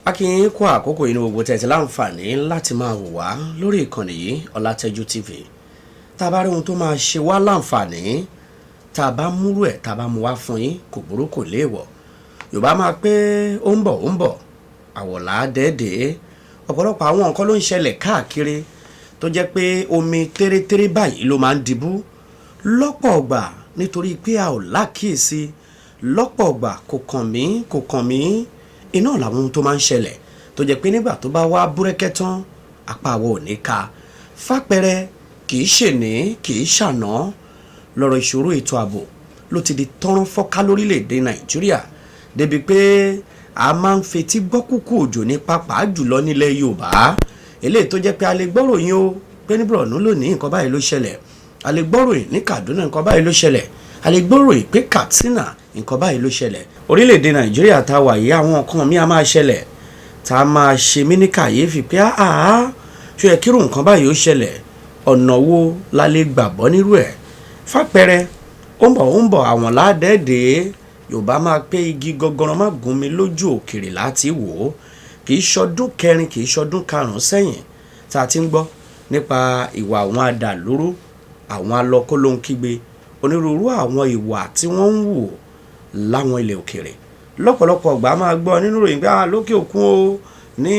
A kí yín kó àkókò yìí ní gbogbo tẹ̀sí láǹfààní láti máa wò wá lórí ìkànnì yìí, Ọlátẹ́jú TV. Tá a bá rí ohun tó máa ṣe wá láǹfààní, tá a bá múrú ẹ̀, tá a bá mú wá fún yín, kò burú, kò léèwọ̀. Yorùbá máa pé ó ń bọ̀, ó ń bọ̀, àwọ̀lá dẹ́ẹ̀dẹ́. Ọ̀pọ̀lọpọ̀ àwọn nǹkan ló ń ṣẹlẹ̀ káàkiri tó jẹ́ pé omi tẹ́rẹ́tẹ́rẹ́ báyìí ló máa ń dibú lọ́pọ̀ ọgbà, nítorí pé a ò lákìyèsí lọ́pọ̀ ọgbà. Kò kàn mí, kò kàn mí, iná làwọn ohun tó máa ń ṣẹlẹ̀ tó jẹ́ pé nígbà tó bá wá búrẹ́kẹ́ tán, apá àwọ̀ ò ní ka. Fàpẹẹrẹ, kì í ṣèní, kì í ṣàná lọ́rọ̀ ìṣòro ètò ààbò ló ti di tọ́rán fọ́ká lórílẹ̀‐èdè Nàìjíríà, débi pé a máa ń fetí gbọ́ kúkú òjò ní, pàápàá jùlọ nílẹ̀ Yorùbá. Eléyìí tó jẹ́ pé a lè gbọ́ròyìn o pé ní Borno lónìí, nǹkan báyìí ló ṣẹlẹ̀. A lè gbọ́ròyìn ní Kaduna, nǹkan báyìí ló ṣẹlẹ̀. A lè gbọ́ròyìn pé Katsina, nǹkan báyìí ló ṣẹlẹ̀. Orílẹ̀-èdè Nàìjíríà tá a wà yìí, àwọn nǹkan mi a máa ṣẹlẹ̀ tá a máa ṣe mí ní kàyéfì pé àá, ṣó yẹ kírun nǹkan báyìí ó ṣẹlẹ̀? Ọ̀nà wo la lè gbàgbọ́ nírú ẹ̀? Fàpẹẹrẹ, ó ń bọ̀, ó ń bọ̀, àwọn ládẹ́ẹ̀dẹ́. Yorùbá máa pé igi gọgọrọ má gún mi lójú, òkèrè láti wò ó. Kì í ṣọdún kẹrin, kì í ṣọdún karùn-ún sẹ́yìn tá a ti ń gbọ́ nípa ìwà àwọn adàlúrú, àwọn alọ́kólóhunkígbe, onírúurú àwọn ìwà tí wọ́n ń wù láwọn ilẹ̀ òkèrè. Lọ́pọ̀lọpọ̀ ọgbà, máa gbọ́ nínú ìròyìn pé lókè òkun o, ní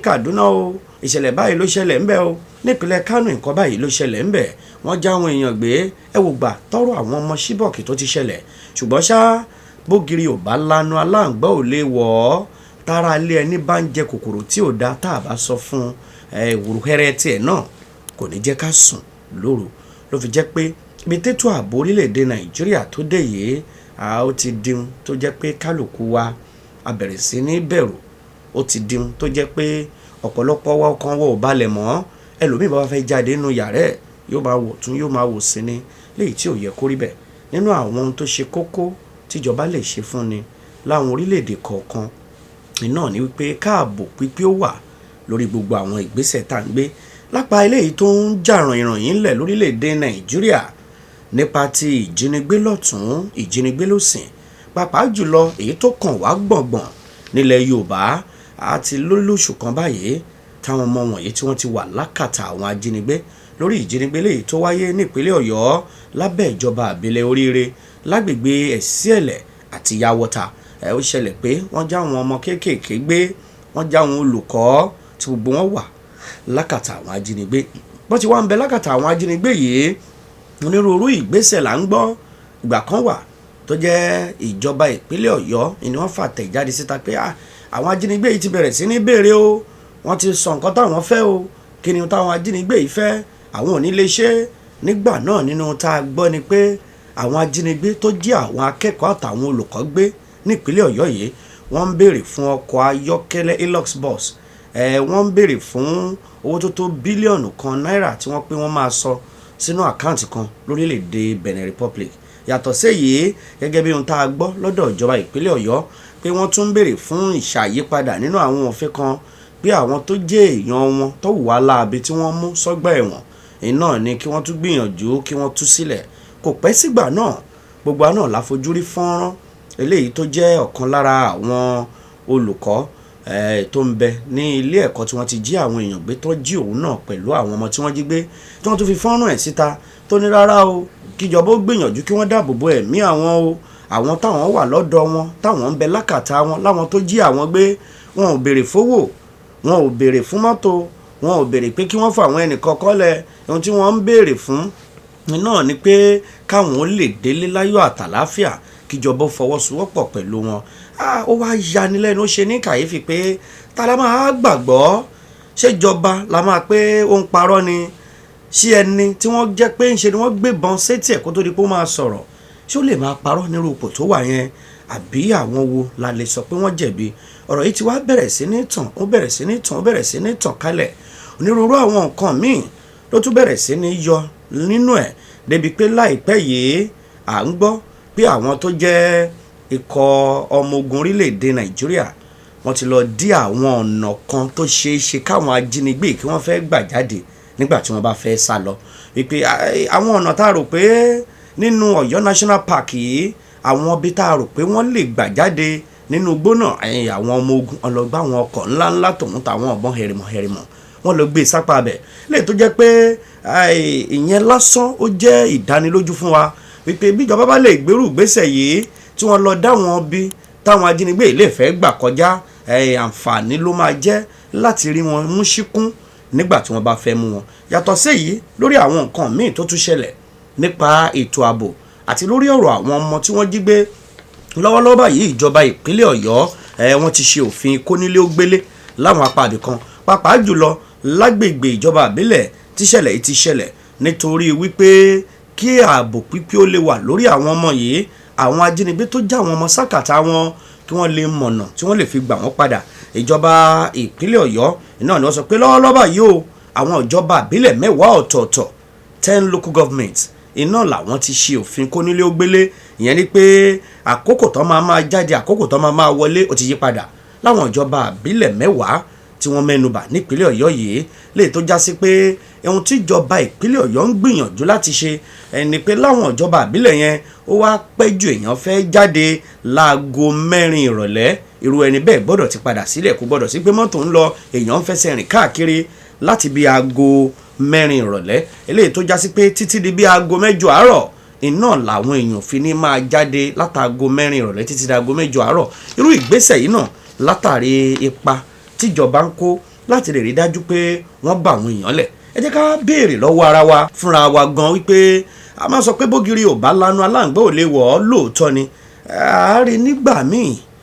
Kaduna o, ìṣẹ̀lẹ̀ báyìí ló ṣẹlẹ̀ ńbẹ̀ o, nípínlẹ̀ Kánò, nǹkan báyìí ló ṣẹlẹ̀ ńbẹ̀, wọ́n já àwọn èèyàn gbé. Ẹ wò gbà tọ́rọ̀ àwọn ọmọ Chibok tó ti ṣẹlẹ̀. Ṣùgbọ́n ṣá, bógiri ò bá lanu, aláǹgbá ò lè wọ̀ ọ́. Tára ilé ẹni bá ń jẹ kòkòrò tí ò da, tá a bá sọ fún ìwúrúhẹ́rẹ́ tiẹ̀ náà, kò ní jẹ́ ká sùn lóru. Ló fi jẹ́ pé ibi tètò ààbò orílẹ̀-èdè Nàìjíríà tó dé yìí, ó ti dihun tó jẹ́ pé kálukú wa a bẹ̀rẹ̀ sí ní bẹ̀rù. Ó ti dihun tó jẹ́ pé ọ̀pọ̀lọpọ̀ wa, ọkàn wa ò balẹ̀ mọ́. Ẹlòmíì bá fẹ́ jáde nínú yàrá ẹ̀, yóò máa wò tún, yóò máa wò sí ni, léyìí tí ò yẹ kó rí bẹ́ẹ̀. Nínú àwọn ohun tó ṣe kókó tíjọba lè ṣe fún ni láwọn orílẹ̀-èdè kọ̀ọ̀kan iná ní wípé káàbò pípé ó wà lórí gbogbo àwọn ìgbésẹ̀ tá à ń gbé lápá eléyìí tó ń jà rànyìnrànyìn ńlẹ̀ lórílẹ̀-èdè Nàìjíríà nípa ti ìjínigbé lọ́tún, ìjínigbé lọ́sìn, pàápàá jùlọ èyí tó kàn wá gbọ̀ngbọ̀n nílẹ̀ Yorùbá. Àti lólóṣù kan báyìí táwọn ọmọ wọ̀nyí tí wọ́n ti wà lákàtà àwọn ajínigbé, lórí ìjínigbé léyìí tó wáyé nípínlẹ̀ Ọ̀yọ́ lábẹ́ ìjọba àbílẹ̀ Oríire, lágbègbè Ẹ̀síẹ̀lẹ̀ àti Yàwọ́ta. Ẹ̀ ó ṣẹlẹ̀ pé wọ́n já àwọn ọmọ kéékèèké gbé, wọ́n já àwọn olùkọ́ tí gbogbo wọn wà lákàtà àwọn ajínigbé. Bọ́n ti wá ń bẹ lákàtà àwọn ajínigbé yìí, onírúurú ìgbésẹ̀ là ń gbọ́. Ìgbà kan wà tó jẹ́ ìjọba ìpínlẹ̀ Ọ̀yọ́ ni wọ́n fàtẹ̀jáde síta pé àwọn ajínigbé yìí ti bẹ̀rẹ̀ sí ní béèrè o, wọ́n ti sọ nǹkan táwọn fẹ́ o. Kí ni táwọn ajínigbé yìí fẹ́? Àwọn ò ní lè ṣe nígbà náà. Nínú tá a gbọ́ ni pé àwọn ajínigbé tó jí àwọn akẹ́kọ̀ọ́ àtàwọn olùkọ́ gbé nípínlẹ̀ Ọ̀yọ́ yìí, wọ́n ń béèrè fún ọkọ̀ ayọ́kẹ́lẹ́ Hilux bus, wọ́n ń béèrè fún owó tó tó bílíọ̀nù 1 náírà tí wọ́n pé wọ́n máa sọ sínú àkáǹtì kan lórílẹ̀‐èdè Benin Republic. Yàtọ̀ séyìí, gẹ́gẹ́ bí ohun tá a gbọ́ lọ́dọ̀ ìjọba ìpínlẹ̀ Ọ̀yọ́, pé wọ́n tún ń béèrè fún ìṣàyípadà nínú àwọn òfin kan, pé àwọn tó jẹ́ èèyàn wọn tó hùwà láabi tí wọ́n mú sọ́gbà ẹ̀wọ̀n iná ni kí wọ́n tún gbìyànjú kí wọ́n tú sílẹ̀. Kò pẹ́ sígbà náà, gbogbo àná la fojú rí fọ́nrán eléyìí tó jẹ́ ọ̀kan lára àwọn olùkọ́ tó ń bẹ ní ilé ẹ̀kọ́ tí wọ́n ti jí àwọn èèyàn gbé, tó jí òun náà pẹ̀lú àwọn ọmọ tí wọ́n jí gbé, tí wọ́n tún fi fọ́nrán ẹ̀ síta, tó ní rárá o, kíjọba ó gbìyànjú kí wọ́n dáàbò bo ẹ̀mí àwọn o. Àwọn táwọn wà lọ́dọ̀ wọn, táwọn ń bẹ lákàtà wọn, láwọn tó jí àwọn gbé, wọn ò béèrè fówó, wọn ò béèrè fún mọ́tò, wọn ò béèrè pé kí wọ́n fà àwọn ẹnìkan kọ́lẹ̀. Ohun tí wọ́n ń béèrè fún náà ni pé káwọn ó lè délé láyọ̀ àtàláfíà, kíjọba ó fọwọ́sowọ́pọ̀ pẹ̀lú wọn. Ó wá yanilẹ́nu, ó ṣe ní kàyéfì pé ta la máa gbàgbọ́? Ṣèjọba la máa pé ó ń parọ́ ni? Ṣé ẹni tí wọ́n jẹ́ pé ń ṣe ni wọ́n gbébọn sétí ẹ̀ kó tó di pé ó máa sọ̀rọ̀, ṣé ó lè máa parọ́ nírú ipò tó wà yẹn? Àbí àwọn wo la lè sọ pé wọ́n jẹ̀bi? Ọ̀rọ̀ yìí ti wá bẹ̀rẹ̀ sí ní tàn, ó bẹ̀rẹ̀ sí ní tàn, ó bẹ̀rẹ̀ sí ní tàn kálẹ̀. Onírúurú àwọn nǹkan míì ló tún bẹ̀rẹ̀ sí ní yọ nínú ẹ̀, débi pé láìpẹ́ yìí, à ń gbọ́ pé àwọn tó jẹ́ ikọ̀ ọmọ ogun orílẹ̀-èdè Nàìjíríà, wọ́n ti lọ dí àwọn ọ̀nà kan tó ṣeé ṣe káwọn ajínigbé kí wọ́n fẹ́ gbà jáde nígbà tí wọ́n bá fẹ́ sá lọ, wípé àwọn ọ̀nà tá a rò pé nínú Ọ̀yọ́ National Park yìí, àwọn ibi tá a rò pé wọ́n lè gbà jáde. Nínú igbó náà, àwọn ọmọ ogun ọlọ́gbà, àwọn ọkọ̀ ńláńlá tòun tàwọn ọ̀bọ̀n hẹ̀rìmọ̀ hẹ̀rìmọ̀, wọ́n lọ gbé sápá abẹ̀ lè tó jẹ́ pé ìyẹn lásán ó jẹ́ ìdánilójú fún wa wípé bíjọba bá lè gbérù ìgbésẹ̀ yìí tí wọ́n lọ dá wọn bí táwọn ajínigbé ilé fẹ́ gbà kọjá, àǹfààní ló máa jẹ́ láti rí wọn mú síkún nígbà tí wọ́n bá fẹ́ mú wọn. Yàtọ̀ séyìí, lórí àwọn nǹkan míì tó tún ṣẹlẹ̀ nípa ètò ààbò àti lórí ọ̀rọ̀ àwọn ọmọ tí wọ́n jí gbé lọ́wọ́lọ́wọ́ báyìí, ìjọba ìpínlẹ̀ Ọ̀yọ́ wọ́n ti ṣe òfin kónílé ó gbélé láwọn apá àbìkan, pàápàá jùlọ lágbègbè ìjọba àbílẹ̀ tíṣẹ̀lẹ̀ yìí ti ṣẹlẹ̀, nítorí wípé kí ààbò pípé ó lè wà lórí àwọn ọmọ yìí, àwọn ajínigbé tó já àwọn ọmọ sákàtà wọn, kí wọ́n lè mọ̀nà tí wọ́n lè fi gbà wọ́n padà. Ìjọba ìpínlẹ̀ Ọ̀yọ́ náà ni wọ́n sọ pé lọ́wọ́lọ́wọ́ báyìí o, àwọn ìjọba àbílẹ̀ 10 ọ̀tọ̀ọ̀tọ̀, 10 local governments, iná làwọn ti ṣe òfin kónílé ó gbélé. Ìyẹn ni pé àkókò tó máa máa jáde, àkókò tó máa máa wọlé, ó ti yí padà láwọn ìjọba àbílẹ̀ 10 tí wọ́n mẹ́nubà nípínlẹ̀ Ọ̀yọ́ yìí, lè tó já sí pé ohun tí ìjọba ìpínlẹ̀ Ọ̀yọ́ ń gbìyànjú láti ṣe ẹni pé láwọn ìjọba àbílẹ̀ yẹn, ó wá pẹ́ jù, èèyàn fẹ́ jáde láago 4 ìrọ̀lẹ́, irú ẹni bẹ́ẹ̀ gbọ́dọ̀ ti padà sílẹ̀. Kò gbọ́dọ̀ sí pé mọ́tò ń lọ, èèyàn ń fẹsẹ̀ rìn káàkiri láti bí aago 4 ìrọ̀lẹ́, eléyìí tó já sí pé títí di bí aago 8 àárọ̀ iná làwọn èèyàn fi ní máa jáde, látàgo 4 ìrọ̀lẹ́ títí di aago 8 àárọ̀. Irú ìgbésẹ̀ yìí náà látàrí ipa tíjọba ń kó láti lè rí dájú pé wọ́n bá àwọn èèyàn lẹ̀. Ẹ jẹ́ ká béèrè lọ́wọ́ ara wa fúnra wa gan wípé a máa sọ pé bógiri ò bá lanu, aláǹgbá ò lè wọ̀ ọ́. Lóòótọ́ ni. Àárín nígbà míì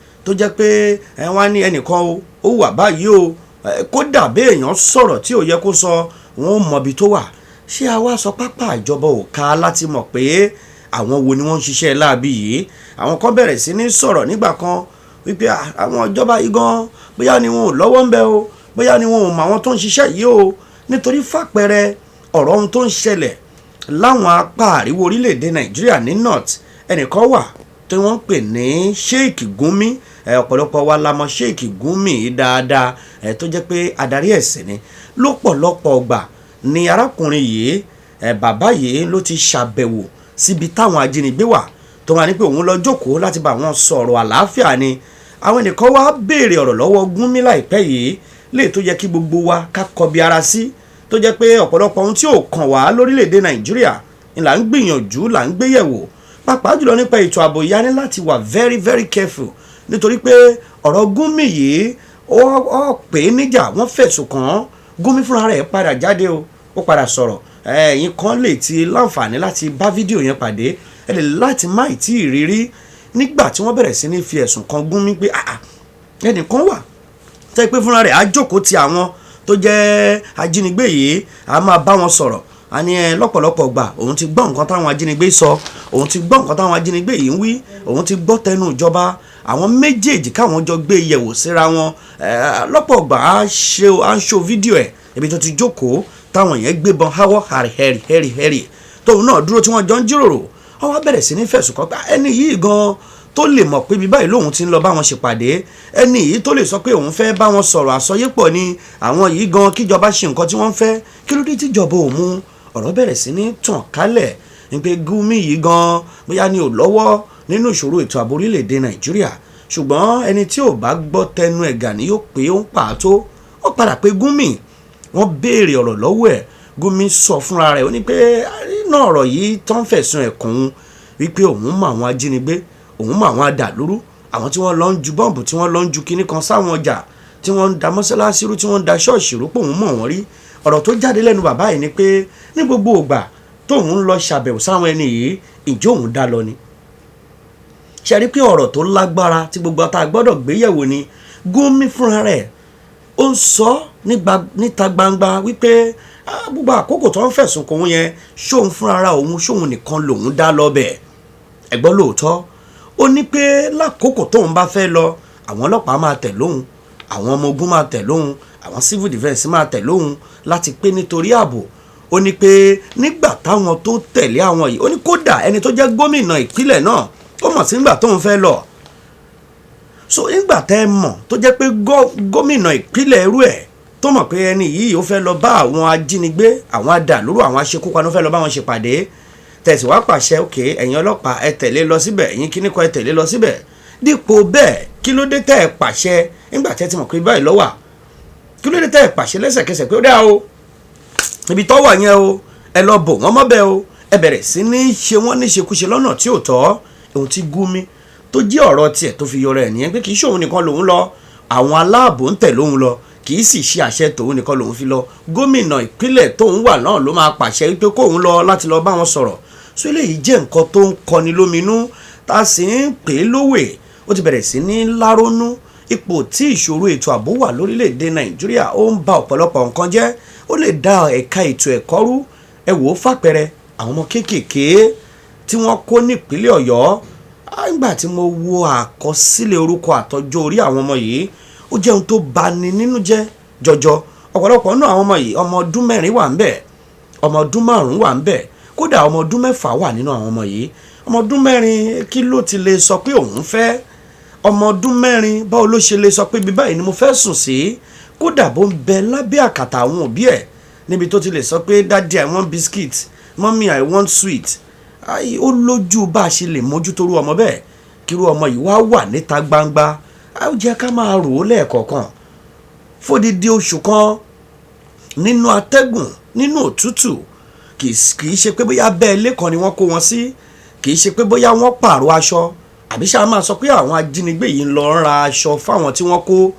tó jẹ́ pé ẹ wá ní ẹnìkan o, ó wà báyìí o, kódà bí èèyàn sọ̀rọ̀ tí ò yẹ kó sọ, wọn ò mọbi tó wà. Ṣé a wá sọ pápá ìjọba ò ká láti mọ̀ pé àwọn wo ni wọ́n ń ṣiṣẹ́ láabi yìí? Àwọn kan bẹ̀rẹ̀ sí ní sọ̀rọ̀ nígbà kan wípé àwọn ìjọba yìí gan, bóyá ni wọn ò lọ́wọ́ ń bẹ o, bóyá ni wọn ò mọ àwọn tó ń ṣiṣẹ́ yìí o. Nítorí fàpẹẹrẹ ọ̀rọ̀ ohun tó ń ṣẹlẹ̀ láwọn apá àríwó orílẹ̀-èdè Nàìjíríà ní north, ẹnìkan wà tí wọ́n ń pè ní Sheikh Gumi. Ọ̀pọ̀lọpọ̀ wa la mọ̀ Sheikh Gumi dáadáa, tó jẹ́ pé adarí ẹ̀sìn ni. Lọ́pọ̀lọpọ̀ ọgbà ni arákùnrin yìí, bàbá yìí, ló ti ṣàbẹ̀wò síbi táwọn ajínigbé wà, tó wà ní pé òun lọ jókòó láti bá wọn sọ̀rọ̀ àlàáfíà ni. Àwọn ẹnìkan wá béèrè ọ̀rọ̀ lọ́wọ́ Gumi láìpẹ́ yìí, lè tó yẹ kí gbogbo wa ká kọbi ara sí, tó jẹ́ pé ọ̀pọ̀lọpọ̀ ohun tí ò kàn wá lórílẹ̀‐èdè Nàìjíríà ni là ń gbìyànjú là ń gbéyẹ̀wò, pàápàá jùlọ nípa ètò ààbò. Ìyá ní láti wà very very careful, nítorí pé ọ̀rọ̀ Gumi yìí, ó pè é níjà, wọ́n fẹ̀sùn kàn án. Gumi fúnra rẹ̀ padà jáde o, ó padà sọ̀rọ̀. Ẹ̀yin kan lè ti láǹfààní láti bá fídíò yẹn pàdé, ẹ lè láti má ì tí ì rírí nígbà tí wọ́n bẹ̀rẹ̀ sí ní fi ẹ̀sùn kan Gumi pé ẹnìkan wà tẹ́ pé fúnra rẹ̀ á jókòó ti àwọn tó jẹ́ ajínigbé yìí, á máa bá wọn sọ̀rọ̀, a ní ẹ lọ́pọ̀lọpọ̀ gbà òun ti gbọ́ nǹkan táwọn ajínigbé sọ, òun ti gbọ́ nǹkan táwọn ajínigbé yìí ń wí, òun ti gbọ́ tẹnu ìjọba, àwọn méjèèjì káwọn jọ gbé yẹ̀wò síra wọn. Lọ́pọ̀ gbà á ṣe á ń ṣo fídíò ẹ̀ ibi tó ti jókòó táwọn yẹn gbébọn háwọ́ hàrì hẹ̀rì hẹ̀rì hẹ̀rì, tóun náà dúró tí wọ́n jọ ń jíròrò. Wọ́n wá bẹ̀rẹ̀ sí ní fẹ̀sùn kàn pé ẹni yìí gan tó lè mọ̀ pé ibi báyìí lòun ti ń lọ bá wọn ṣèpàdé, ẹni yìí tó lè sọ pé òun fẹ́ bá wọn sọ̀rọ̀ àsọyépọ̀ ni àwọn yìí gan, kíjọba ṣe nǹkan tí wọ́n fẹ́, kí ló dé tíjọba ò mú? Ọ̀rọ̀ bẹ̀rẹ̀ sí ní tàn kálẹ̀ ní pé Gumi yìí gan, bóyá ni ò lọ́wọ́ nínú ìṣòro ètò ààbò orílẹ̀-èdè Nàìjíríà. Ṣùgbọ́n ẹni tí ò bá gbọ́ tẹnu ẹ̀gà ni yóò pé ó ń pàtó. Ó padà pé Gumi, wọ́n béèrè ọ̀rọ̀ lọ́wọ́ ẹ̀. Gumi sọ fúnra rẹ̀, ó ní pé nínú ọ̀rọ̀ yìí tó ń fẹ̀sùn ẹ̀ kàn òun wípé òun mọ àwọn ajínigbé, òun mọ àwọn adàlúrú, àwọn tí wọ́n lọ ń ju bọ́ǹbù, tí wọ́n lọ ń ju kinní kan sáwọn ọjà, tí wọ́n ń da mọ́sálásí rú, tí wọ́n ń da ṣọ́ọ̀ṣì rú, pé òun mọ̀ wọ́n rí. Ọ̀rọ̀ tó jáde lẹ́nu bàbá yìí ni pé ní gbogbo ìgbà tóun ń lọ ṣàbẹ̀wò sáwọn ẹni yìí, ìjọ òun dá lọ ni. Ṣe rí pé ọ̀rọ̀ tó lágbára tí gbogbo ata gbọ́dọ̀ gbéyẹ̀wò ni? Gumi fúnra rẹ̀ ó ń sọ níta gbangba wípé gbogbo àkókò tó ń fẹ̀sùn kòun yẹn, ṣóun fúnra òun, ṣóun nìkan lòun dá lọ bẹ̀? Ẹ̀gbọ́n, lóòótọ́, ó ní pé lákòókò tóun bá fẹ́ lọ, àwọn ọlọ́pàá máa tẹ̀ lóhun, àwọn ọmọ ogun máa tẹ̀ lóhun, àwọn civil defence máa tẹ̀ lóhun, láti pé nítorí ààbò. Ó ní pé nígbà táwọn tó tẹ̀lé àwọn yìí, ó ní kódà ẹni tó jẹ́ gómìnà ìpínlẹ̀ náà, ó mọ̀ sí nígbà tóun fẹ́ lọ. So nígbà tẹ́ ẹ mọ̀ tó jẹ́ pé gómìnà ìpínlẹ̀ irú ẹ̀ tó mọ̀ pé ẹni yìí ó fẹ́ lọ bá àwọn ajínigbé, àwọn adàlúrú, àwọn aṣekúpani, ó fẹ́ lọ bá wọn ṣèpàdé, tẹ̀sí wá pàṣẹ, òkè ẹ̀yin ọlọ́pàá, ẹ tẹ̀lé lọ síbẹ̀, ẹ̀yin kíní kan, ẹ tẹ̀lé lọ síbẹ̀, dípò bẹ́ẹ̀ Kí ló dé tẹ́ ẹ pàṣẹ nígbà tẹ́ ti mọ̀ pé báyìí ló wà? Kí ló dé tẹ́ ẹ pàṣẹ lẹ́sẹ̀kẹsẹ̀ pé ó dáa o, ibi tó wà yẹn o, ẹ lọ bò wọ́n mọ́bẹ̀ o, ẹ bẹ̀rẹ̀ sí ní ṣe wọ́n níṣekúṣe lọ́nà tí ò tọ́? Ohun tí Gumi tó jẹ́ ọ̀rọ̀ tiẹ̀ tó fi yọrọ ẹ̀ nìyẹn, pé kì í ṣòun nìkan lòun lọ, àwọn aláàbò ń tẹ̀ lóun lọ, kì í sì ṣe àṣẹ tòun nìkan lòun fi lọ, gómìnà ìpínlẹ̀ tóun wà náà ló máa pàṣẹ wípé kóun lọ láti lọ bá wọn sọ̀rọ̀. So eléyìí jẹ́ nǹkan tó ń kọni lóminú, tá a sì ń pè é lówè. Ó ti bẹ̀rẹ̀ sí ní lárónú. Ipò tí ìṣòro ètò ààbò wà lórílẹ̀‐èdè Nàìjíríà, ó ń ba ọ̀pọ̀lọpọ̀ nǹkan jẹ́, ó lè da ẹ̀ka ètò ẹ̀kọ́ rú. Ẹ wò ó, fàpẹẹrẹ àwọn ọmọ kéékèèké tí wọ́n kó nípínlẹ̀ Ọ̀yọ́. Nígbà tí mo wo àkọsílẹ̀ orúkọ àtọjọ́ orí àwọn ọmọ yìí, ó jẹ́ ohun tó bani nínú jẹ́ jọjọ. Ọ̀pọ̀lọpọ̀ náà àwọn ọmọ yìí, ọmọ ọdún 4 wà ń bẹ̀, ọmọ ọdún 5 wà ń bẹ̀, kódà ọmọ ọdún 6 wà nínú àwọn ọmọ yìí. Ọmọ ọdún 4, kí ló ti lè sọ pé òun fẹ́? Ọmọ ọdún 4, báwo ló ṣe lè sọ pé ibi báyìí ni mo fẹ́ sùn sí? Kódà bó ń bẹ lábẹ́ àkàtà àwọn òbí ẹ̀, níbi tó ti lè sọ pé, "Daddy, I want biscuit. Mommy, I want sweet." Ó lójú bá a ṣe lè mójútó irú ọmọ bẹ́ẹ̀. Kírú ọmọ yìí wá wà níta gbangba, ó jẹ́ ká máa rò ó lẹ́ẹ̀kọ̀ọ̀kan. Fódìdí oṣù kan nínú atẹ́gùn, nínú òtútù, kì í ṣe pé bóyá bẹ́ẹ̀ lẹ́kàn ni wọ́n kó wọn sí, kì í ṣe pé bóyá wọ́n pààrọ̀ aṣọ, àbí ṣáà máa sọ pé àwọn ajínigbé yìí ń lọ ra aṣọ fáwọn tí wọ́n kó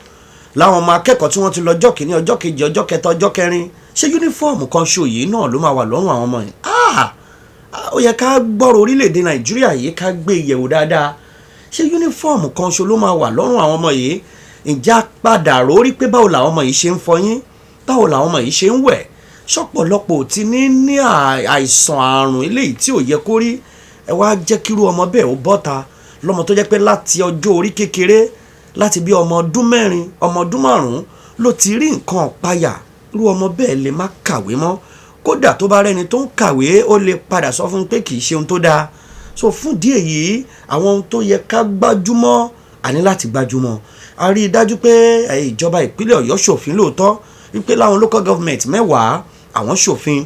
láwọn ọmọ akẹ́kọ̀ọ́ tí wọ́n ti lọ ọjọ́ kìíní, ọjọ́ kejì, ọjọ́ kẹta, ọjọ́ kẹrin. Ṣé yúnífọ́ọ̀mù kan ṣo yìí náà ló máa wà lọ́rùn àwọn ọmọ yìí? Ó yẹ ká gbọ́rọ̀ orílẹ̀-èdè Nàìjíríà yìí, ká gbé ìyẹ̀wò dáadáa. Ṣé yúnífọ́ọ̀mù kan ṣo ló máa wà lọ́rùn àwọn ọmọ yìí? Ǹjẹ́ a padà rórí pé báwo làwọn ọmọ yìí ṣe ń fọyín, báwo làwọn ọmọ yìí ṣe ń wẹ̀? Ṣọ̀pọ̀lọpọ̀ ti ní àìsàn àrùn eléyìí tí ò yẹ kó rí. Ẹ wá jẹ́ kírú ọmọ bẹ́ẹ̀ ó bọ́ta lọ́mọ tó jẹ́ pé láti ọjọ́ orí kékeré, láti bí ọmọ ọdún 4, ọmọ ọdún 5 ló ti rí nǹkan ọ̀páyà. Irú ọmọ bẹ́ẹ̀ lè má kàwé mọ́. Kódà tó bá rẹ́ni tó ń kàwé, ó lè padà sọ fún un pé kì í ṣe ohun tó dáa. So fún díẹ̀ yìí, àwọn ohun tó yẹ ká gbájúmọ́, àní láti gbájúmọ́. A rí i dájú pé ìjọba ìpínlẹ̀ Ọ̀yọ́ ṣòfin lóòótọ́ wípé láwọn local government 10 àwọn ṣòfin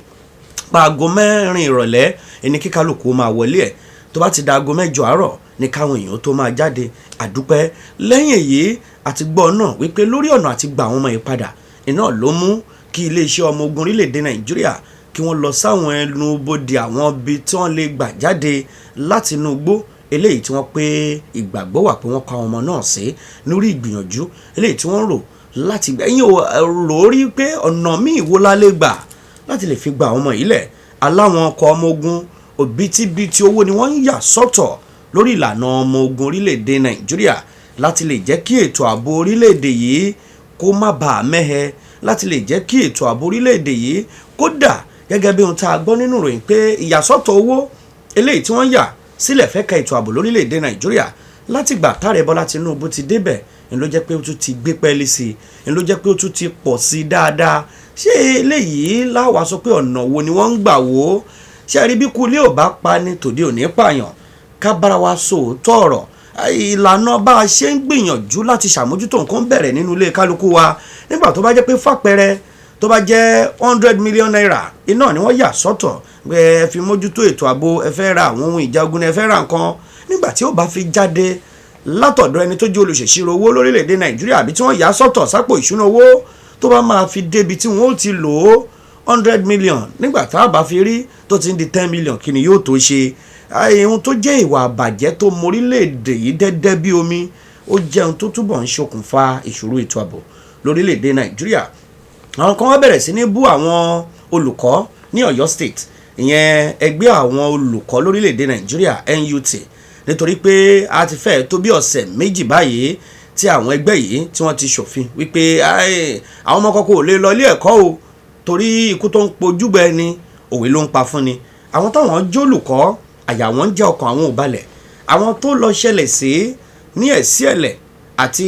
pa aago 4 ìrọ̀lẹ́ ẹni kíkálukú máa wọlé ẹ̀, tó bá ti da aago 8 àárọ̀ ní káwọn èèyàn tó máa jáde. Àdúpẹ́. Lẹ́yìn èyí, àti gbọ́ náà wípé lórí ọ̀nà àti gba àwọn ọmọ yìí padà, iná ló mú kí iléeṣẹ́ ọmọ ogun orílẹ̀-èdè Nàìjíríà kí wọ́n lọ sáwọn ẹnu bodè àwọn ibi tí wọ́n lè gbà jáde láti inú igbó eléyìí tí wọ́n pé ìgbàgbọ́ wà pé wọ́n pa àwọn ọmọ náà sí, lórí ìgbìyànjú eléyìí tí wọ́n rò láti gbà. Ẹ̀yin rò ó rí pé ọ̀nà míì wo la lè gbà láti lè fi gba àwọn ọmọ yìí lẹ̀? Aláwọn ọkọ̀ ọmọ ogun, òbítíbitì owó ni wọ́n ń yà sọ́tọ̀ lórí ìlànà ọmọ ogun orílẹ̀-èdè Nàìjíríà láti lè jẹ́ kí ètò ààbò orílẹ̀-èdè yìí kó má bàa mẹ́hẹ, láti lè jẹ́ kí ètò ààbò orílẹ̀-èdè yìí kódà gẹ́gẹ́ bí ohun tá a gbọ́ nínú ìròyìn pé ìyàsọ́tọ̀ owó eléyìí tí wọ́n yà sílẹ̀ fẹ́ ka ètò ààbò lórílẹ̀-èdè Nàìjíríà látìgbà táàrẹ Bọ́lá Tinubu ti débẹ̀ ń ló jẹ́ pé ó tún ti gbé pẹ́ẹ́lí sí i, ń ló jẹ́ pé ó tún ti pọ̀ sí i dáadáa. Ṣé eléyìí láwa sọ pé ọ̀nà wo ni wọ́n ń gbà wò ó? Ṣé rí bí kulé ò bá pa ni tòde òní pààyàn? Ká bára wa sòótọ́ ọ̀rọ̀. Ìlànà bá a ṣe ń gbìyànjú láti ṣàmójútó nǹkan bẹ̀rẹ̀ nínú ilé kálukú wa. Nígbà tó bá jẹ́ pé fàpẹẹrẹ tó bá jẹ́ 100 million naira iná ni wọ́n yà sọ́tọ̀ ẹ fi mójútó ètò ààbò, ẹ fẹ́ ra àwọn ohun ìjà ogun, ẹ fẹ́ ra nǹkan, nígbà tí ó bá fi jáde látọ̀dọ̀ ẹni tó jẹ́ olùṣèṣirò owó lórílẹ̀‐èdè Nàìjíríà àbí tí wọ́n yà sọ́tọ̀ sápò ìṣúná owó, tó bá máa fi débi tí wọ́n ó ti lò ó, 100 million nígbà tá a bá fi rí tó ti ń di 10 million, kí ni yóò tó ṣe? Ohun tó jẹ́ ìwà àbàjẹ́ tó mórílẹ̀‐èdè yìí dẹ́dẹ́ bí omi, ó jẹ́ ohun tó túbọ̀ ń ṣokùnfà ìṣòro ètò ààbò lórílẹ̀‐èdè Nàìjíríà. Àwọn kan wá bẹ̀rẹ̀ sí ní bú àwọn olùkọ́ ní Ọ̀yọ́ State, ìyẹn ẹgbẹ́ àwọn olùkọ́ lórílẹ̀‐èdè Nàìjíríà NUT, nítorí pé a ti fẹ́ tó bí ọ̀sẹ̀ 2 báyìí tí àwọn ẹgbẹ́ yìí tí wọ́n ti ṣòfin wípé àwọn ọmọ kọ́kọ́ ò lè lọ ilé ẹ̀kọ́ o, torí ikú tó ń pojúgbà ẹni òwe ló ń pa fún ni. Àwọn táwọn jólùkọ́ àyà wọn ń jẹ́, ọkàn àwọn ò balẹ̀. Àwọn tó lọ ṣẹlẹ̀ sí ní Ẹ̀síẹ̀lẹ̀ àti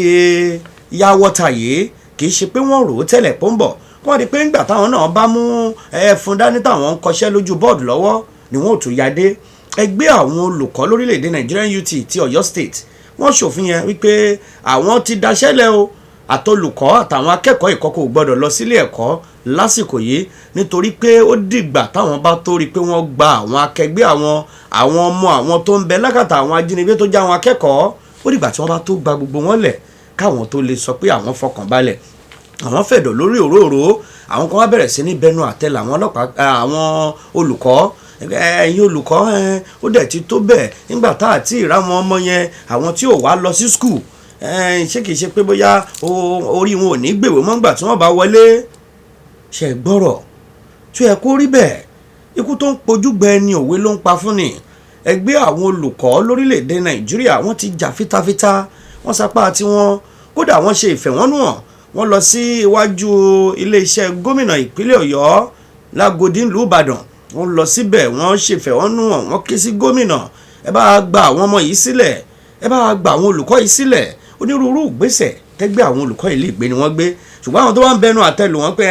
Yáwọ́ta yìí kì í ṣe pé wọ́n rò ó tẹ́lẹ̀ pọ́ ń bọ̀. Wọ́n rí i pé ńgbà táwọn náà bá mú ẹfun dání táwọn ń kọṣẹ́ lójú bọ́ọ̀dù lọ́wọ́ ni wọ́n ò tún ya dé. Ẹgbẹ́ àwọn olùkọ́ lórílẹ̀‐èdè Nigerian UT ti Ọ̀yọ́ State wọ́n ṣòfin yẹn wípé àwọn ti daṣẹ́lẹ̀ o, àtolùkọ́ àtàwọn akẹ́kọ̀ọ́ ìkọ́kọ̀ ò gbọ́dọ̀ lọ sílé ẹ̀kọ́ lásìkò yìí, nítorí pé ó dìgbà táwọn bá tó rí i pé wọ́n gba àwọn akẹgbẹ́ àwọn ọmọ àwọn tó ń bẹ lákàtà àwọn ajínigbé tó já àwọn akẹ́kọ̀ọ́ Ó dìgbà tí wọ́n bá tó gba gbogbo wọn lẹ̀ káwọn tó lè sọ pé àwọn fọkàn balẹ̀, àwọn fẹ̀dọ̀ lórí òróòró. Àwọn kan wá bẹ̀rẹ̀ sí ní bẹnu àtẹ́ làwọn ọlọ́pàá, àwọn olùkọ́. Ẹ̀yin olùkọ́, ó dẹ̀ ti tó bẹ́ẹ̀ nígbà tá àti ìrá wọn ọmọ yẹn, àwọn tí ò wá lọ sí school, ṣé kìí ṣe pé bóyá orí wọn ò ní gbèwé mọ́ nígbà tí wọ́n bá wọlé? Ṣe gbọ́rọ̀ tó yẹ kó rí bẹ́ẹ̀? Ikú tó ń pojú gbẹ ni òwe ló ń pa fún ni. Ẹgbẹ́ àwọn olùkọ́ lórílẹ̀‐èdè Nàìjíríà, wọ́n ti jà fitafita, wọ́n sapá tiwọn, kódà wọ́n ṣe ìfẹ̀hónúhàn, wọ́n lọ sí iwájú iléeṣẹ́ gómìnà ìpínlẹ̀ Ọ̀yọ́ Lágòdì nílùú Ìbàdàn. Wọ́n lọ síbẹ̀, wọ́n ṣèfẹ̀hónúhàn, wọ́n ké sí gómìnà, ẹ bá gba àwọn ọmọ yìí sílẹ̀, ẹ bá gba àwọn olùkọ́ yìí sílẹ̀. Onírúurú ìgbésẹ̀ tẹ́gbẹ́ àwọn olùkọ́ yìí lè gbé ni wọ́n gbé, ṣùgbọ́n àwọn tó wá ń bẹnu àtẹ́lù wọn pé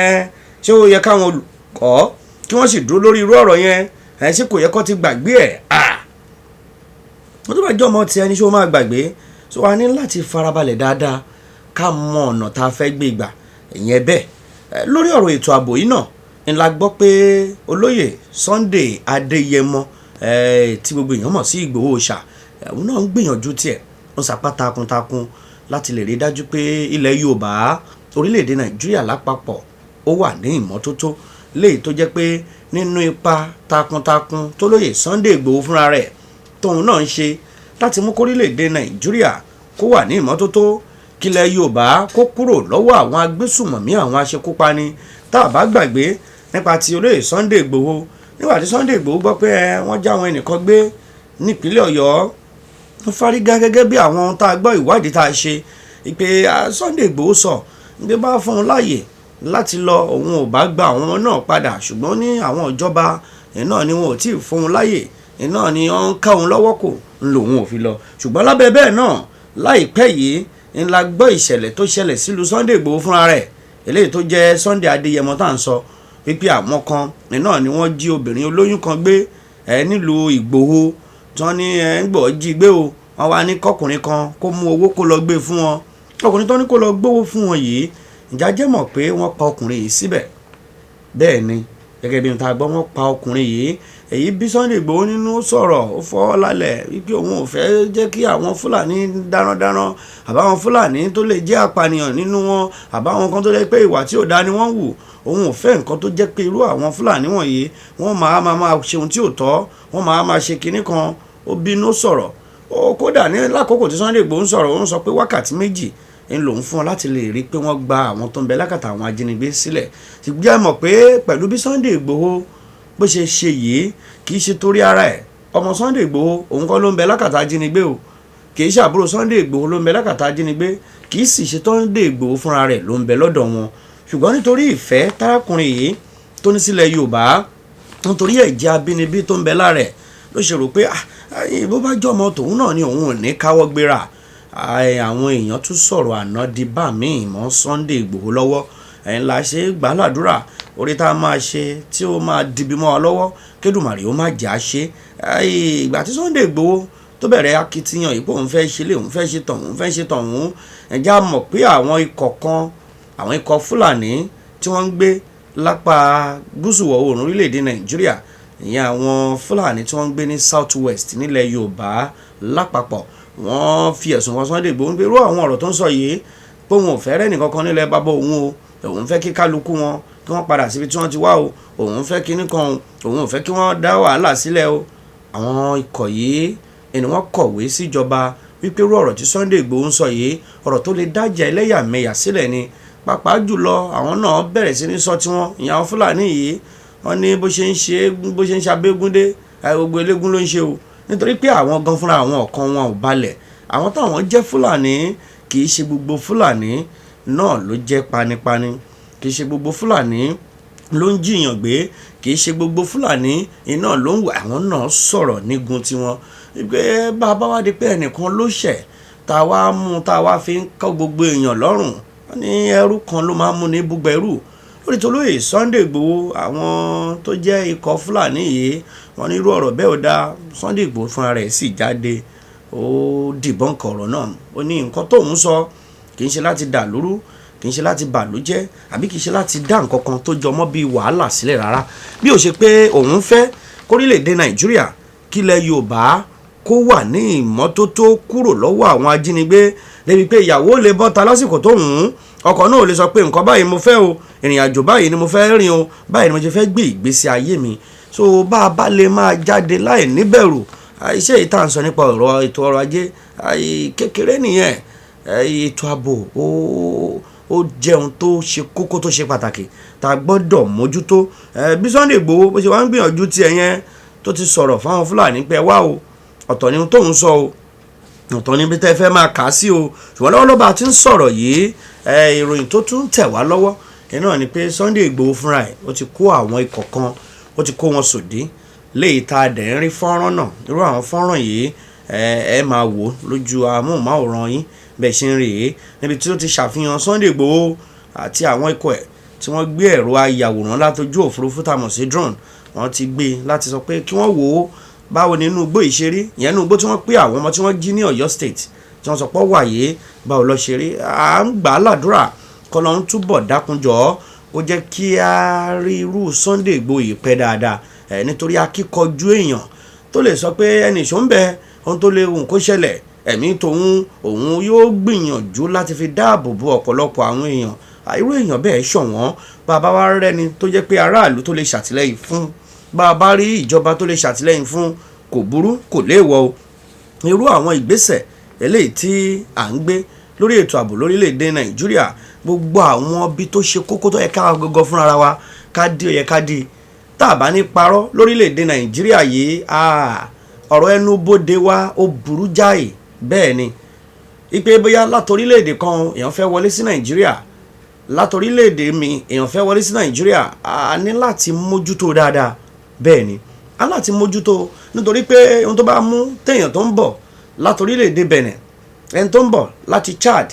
ṣé ó yẹ káwọn olùkọ́ kí wọ́n sì dúró lórí irú ọ̀rọ̀ yẹn? Ṣé kò yẹ kó ti gbàgbé ẹ̀? Wọ́n tó bá jẹ́ ọmọ tiẹ̀ ní, ṣé ó máa gbàgbé? So a ní láti farabalẹ̀ dáadáa ká mọ ọ̀nà tá a fẹ́ gbé gbà ìyẹn bẹ́ẹ̀. Lórí ọ̀rọ̀ ètò ààbò yìí náà ń la gbọ́ pé olóyè Sunday Adéyẹmọ, tí gbogbo èèyàn mọ̀ sí Ìgbòho Òòṣà, òun náà ń gbìyànjú tiẹ̀, ó ń sapá takuntakun láti lè rí dájú pé ilẹ̀ Yorùbá, orílẹ̀-èdè Nàìjíríà lápapọ̀, ó wà ní ìmọ́tótó. Léyìí tó jẹ́ pé nínú ipa takuntakun tó lóyè Sunday Ìgbòho fúnra rẹ̀ tóun náà ń ṣe láti mú kórílẹ̀-èdè Nàìjíríà kó wà ní ìmọ́tótó, kílẹ̀ Yorùbá kó kúrò lọ́wọ́ àwọn agbésùmọ̀mí, àwọn aṣekúpani. Tá a bá gbàgbé nípa ti olóyè Sunday Ìgbòho, nígbà tí Sunday Ìgbòho gbọ́ pé wọ́n já àwọn ẹnìkan gbé nípínlẹ̀ Ọ̀yọ́, wọ́n fárígá gẹ́gẹ́ bí àwọn ohun tá a gbọ́, ìwádìí tá a ṣe pé Sunday Ìgbòho sọ pé bá fún un láàyè láti lọ, òun ò bá gba àwọn náà padà, ṣùgbọ́n ní àwọn ìjọba náà ni wọn ò tí ì fún un láàyè, náà ni wọ́n ń ká òun lọ́wọ́ kò ń lòun ò fi lọ. Ṣùgbọ́n lábẹ́ bẹ́ẹ̀ náà, láìpẹ́ yìí ń la gbọ́ ìṣẹ̀lẹ̀ tó ṣẹlẹ̀ sílùú Sunday Ìgbòho fúnra rẹ̀, eléyìí tó jẹ́ Sunday Adéyẹmọ tá à ń sọ wípé àwọn kan náà ni wọ́n jí obìnrin olóyún kan gbé nílùú Ìgbòho, tí wọ́n ní ń gbọ́ jí gbé o. Wọ́n wá ní kọkùnrin kan kó mú owó kó lọ gbé fún wọn. Ọkùnrin tó ní kó lọ gbówó fún wọn yìí, ǹjẹ́ jẹ́ mọ̀ pé wọ́n pa ọkùnrin yìí síbẹ̀? Bẹ́ẹ̀ ni, gẹ́gẹ́ bí n ta gbọ́, wọ́n pa ọkùnrin yìí. Èyí bí Sunday Ìgbòho nínú, sọ̀rọ̀, ó fọ́ lálẹ́ wípé òun ò fẹ́ jẹ́ kí àwọn Fúlàní darandaran, àbáwọn Fúlàní tó lè jẹ́ apànìyàn nínú wọn, àbáwọn kan tó jẹ́ pé ìwà tí ò dáa ni wọ́n wù. Òun ò fẹ́ nǹkan tó jẹ́ pé irú àwọn Fúlàní wọ̀nyí wọ́n máa máa ṣe ohun tí ò tọ́, wọ́n máa máa ṣe kinní kan. Ó bínú sọ̀rọ̀. Ó kódà ní lákòókò tí Sunday Ìgbòho ń sọ̀rọ̀, ó ń sọ pé wákàtí 2 ń lòun fún ọ láti lè rí pé wọ́n gba àwọn tó ń bẹ lákàtà àwọn ajínigbé sílẹ̀. Ṣùgbọ́n ẹ mọ̀ pé pẹ̀lú bí Sunday Ìgbòho bó ṣe ṣe yìí, kì í ṣe torí ara ẹ̀. Ọmọ Sunday Ìgbòho òun kọ́ ló ń bẹ lákàtà ajínigbé o, kì í ṣe àbúrò Sunday Ìgbòho ló ń bẹ lákàtà ajínigbé, kì í sì ṣe Sunday Ìgbòho fúnra rẹ̀ ló ń bẹ lọ́dọ̀ wọn. Ṣùgbọ́n nítorí ìfẹ́ tárákùnrin yìí tó ní sílẹ̀ Yorùbá, nítorí ẹ̀jẹ̀ abínibí tó ń bẹ lára ẹ̀, ló ṣe rò pé bó bá jọmọ tòun náà ni, òun ò ní káwọ́ gbéra. Àwọn èèyàn tún sọ̀rọ̀ àná di bá mi mọ́ Sunday Ìgbòho lọ́wọ́. Ẹ̀yin la ṣe gbàládùra orí tá a máa ṣe tí ó máa dibi mọ́ wa lọ́wọ́, Kédùmàrè ó má jà á ṣe. Ìgbà tí Sunday Ìgbòho tó bẹ̀rẹ̀ akitiyan yìí pé òun fẹ́ ṣe lé, òun fẹ́ ṣe tọ̀hún, òun fẹ́ ṣe tọ̀hún, ẹ̀já mọ̀ pé àwọn ikọ̀ kan, àwọn ikọ̀ Fúlàní tí wọ́n ń gbé lápá gúúsù wọ̀ oòrùn orílẹ̀-èdè Nàìjíríà, ìyẹn àwọn Fúlàní tí wọ́n ń gbé ní South West nílẹ̀ Yorùbá lápapọ̀, wọ́n fi ẹ̀sùn kan Sunday Ìgbòho pé irú àwọn ọ̀rọ̀ tó ń sọ yìí, pé òun ò fẹ́ rẹ́ nìkankan nílẹ̀ bàbá òun o, òun fẹ́ kí kálukú wọn kí wọ́n padà síbi tí wọ́n ti wá o, òun fẹ́ kíní kan o, òun ò fẹ́ kí wọ́n dá wàhálà sílẹ̀ o. Àwọn ikọ̀ yìí ni wọ́n kọ̀wé síjọba wípé irú ọ̀rọ̀ tí Sunday Ìgbòho ń sọ yìí, ọ̀rọ̀ tó lè dájà ẹlẹ́yàmẹ̀yà sílẹ̀ ni. Pàápàá jùlọ, àwọn náà bẹ̀rẹ̀ sí ní sọ tiwọn, ìyẹn àwọn Fúlàní yìí, wọ́n ní bó ṣe ń ṣe, bó ṣe ń ṣabégúndé, gbogbo eléégún ló ń ṣe o, nítorí pé àwọn gan fúnra àwọn ọ̀kan wọn ò balẹ̀. Àwọn táwọn jẹ́ Fúlàní, kì í ṣe gbogbo Fúlàní náà ló jẹ́ panipani, kì í ṣe gbogbo Fúlàní ló ń jiyàn gbé, kì í ṣe gbogbo Fúlàní iná ló ń wà. Àwọn náà sọ̀rọ̀ nígun tiwọn pé bàbá wa di pé ẹnìkan ló ṣẹ̀ tá a wá mú, tá a wá fi ń kọ́ gbogbo èèyàn lọ́rùn. Wọ́n ní ẹrú kan ló máa ń mú ní búgbẹ̀rù. Lórí tolóyè Sunday Ìgbòho, àwọn tó jẹ́ ikọ̀ Fúlàní yìí, wọ́n ní irú ọ̀rọ̀ bẹ́ẹ̀ ò dáa. Sunday Ìgbòho fúnra rẹ̀ sì jáde, ó dìbọ́ǹkì ọ̀rọ̀ náà. Ó ní nǹkan tóun sọ kì í ṣe láti dà lóru, kì í ṣe láti bàlújẹ́, àbí kì í ṣe láti dá nǹkan kan tó jọmọ́ bíi wàhálà sílẹ̀ rárá, bí ó ṣe pé òun fẹ́ kórílẹ̀-èdè Nàìjíríà, kílẹ̀ Yorùbá kó wà ní ìmọ́tótó kúrò lọ́wọ́ àwọn ajínigbé, débi pé ìyàwó lè bọ́ta lásìkò tó hùn ún, ọkọ náà lè sọ pé nǹkan báyìí mo fẹ́ o, ìrìn àjò báyìí ni mo fẹ́ rìn o, báyìí ni mo ṣe fẹ́ gbé ìgbésí ayé mi. So bá a bá lè máa jáde láì níbẹ̀rù, iṣẹ́ yìí tá à ń sọ nípa ọ̀rọ̀ ètò ọrọ̀ ajé kékeré nìyẹn. Ètò ààbò ó jẹ́ ohun tó ṣe kókó, tó ṣe pàtàkì tá a gbọ́dọ̀ mójútó. Bí Sunday Igboho bó ṣe wá ń gbìyànjú tiẹ̀ yẹn, tó ti sọ̀rọ̀ fáwọn Fúlàní pé ẹ wá o, ọ̀tọ̀ ni ohun tóun sọ o, ọ̀tọ̀ níbi tẹ́ fẹ́ máa kà á sí o. Ṣùgbọ́n lọ́wọ́lọ́wọ́ bá a ti ń sọ̀rọ̀ yìí, ìròyìn tó tún tẹ̀ wá lọ́wọ́ iná ni pé Sunday Igboho fúnra ẹ̀ ó ti kó àwọn ikọ̀ kan, ó ti kó wọn sòdí léyìí tá a dẹ̀ ń rí fọ́nrán náà. Irú àwọn fọ́nrán yìí ẹ máa wò lójú amóhùnmáwòrán yín bẹ́ẹ̀ ṣe ń rí i, níbi tí ó ti ṣàfihàn Sunday Igboho àti àwọn ikọ̀ ẹ̀ tí wọ́n gbé ẹ̀rọ ayàwòrán látojú òfurufú tá a mọ̀ sí drone. Wọ́n ti gbé láti sọ pé kí wọ́n wò ó báwo ni inú igbó yìí ṣe rí, ìyẹn inú igbó tí wọ́n pé àwọn ọmọ tí wọ́n jí ní Ọ̀yọ́ State tí wọ́n sọ pé wàyé, báwo lọ ṣe rí. À ń gbà á ládùúrà kọ́lọ́ ń túbọ̀ dákunjọ́ kó jẹ́ kí a rí irú Sunday Igboho yìí pẹ́ dáadáa, nítorí akíkanjú èèyàn tó lè sọ pé ẹnì ṣó ń bẹ ohun tó lè hùn kó ṣẹlẹ̀, ẹ̀mí tòun òun yóò gbìyànjú láti fi dáàbò bo ọ̀pọ̀lọpọ̀ àwọn èèyàn. Irú èèyàn bẹ́ẹ̀ ṣọ̀wọ́n. Bàbá wa rẹ́ni tó jẹ́ pé aráàlú tó lè ṣàtìlẹ́yìn fún, bàbá rí ìjọba tó lè ṣàtìlẹ́yìn fún, kò burú, kò léèwọ̀ o. Irú àwọn ìgbésẹ̀ eléyìí tí à ń gbé lórí ètò ààbò lórílẹ̀‐èdè Nàìjíríà, gbogbo àwọn ibi tó ṣe kókó tó yẹ ká gọgọ fúnra wa ká dí, ó yẹ ká dí. Tá a bá ní parọ́, lórílẹ̀‐èdè Nàìjíríà yìí, ọ̀rọ̀ ẹnu bóde wa ó burú jáì. Bẹ́ẹ̀ ni ipe bóyá látorílẹ̀‐èdè kan èèyàn fẹ́ wọlé sí Nàìjíríà, látorílẹ̀‐èdè mi èèyàn fẹ́ wọlé sí Nàìjíríà, a ní láti mójútó dáadáa. Bẹ́ẹ̀ ni a láti mójútó, nítorí pé ohun tó bá mú téèyàn tó ń bọ̀ látorílẹ̀‐èdè Benin, ẹni tó ń bọ̀ láti Chad,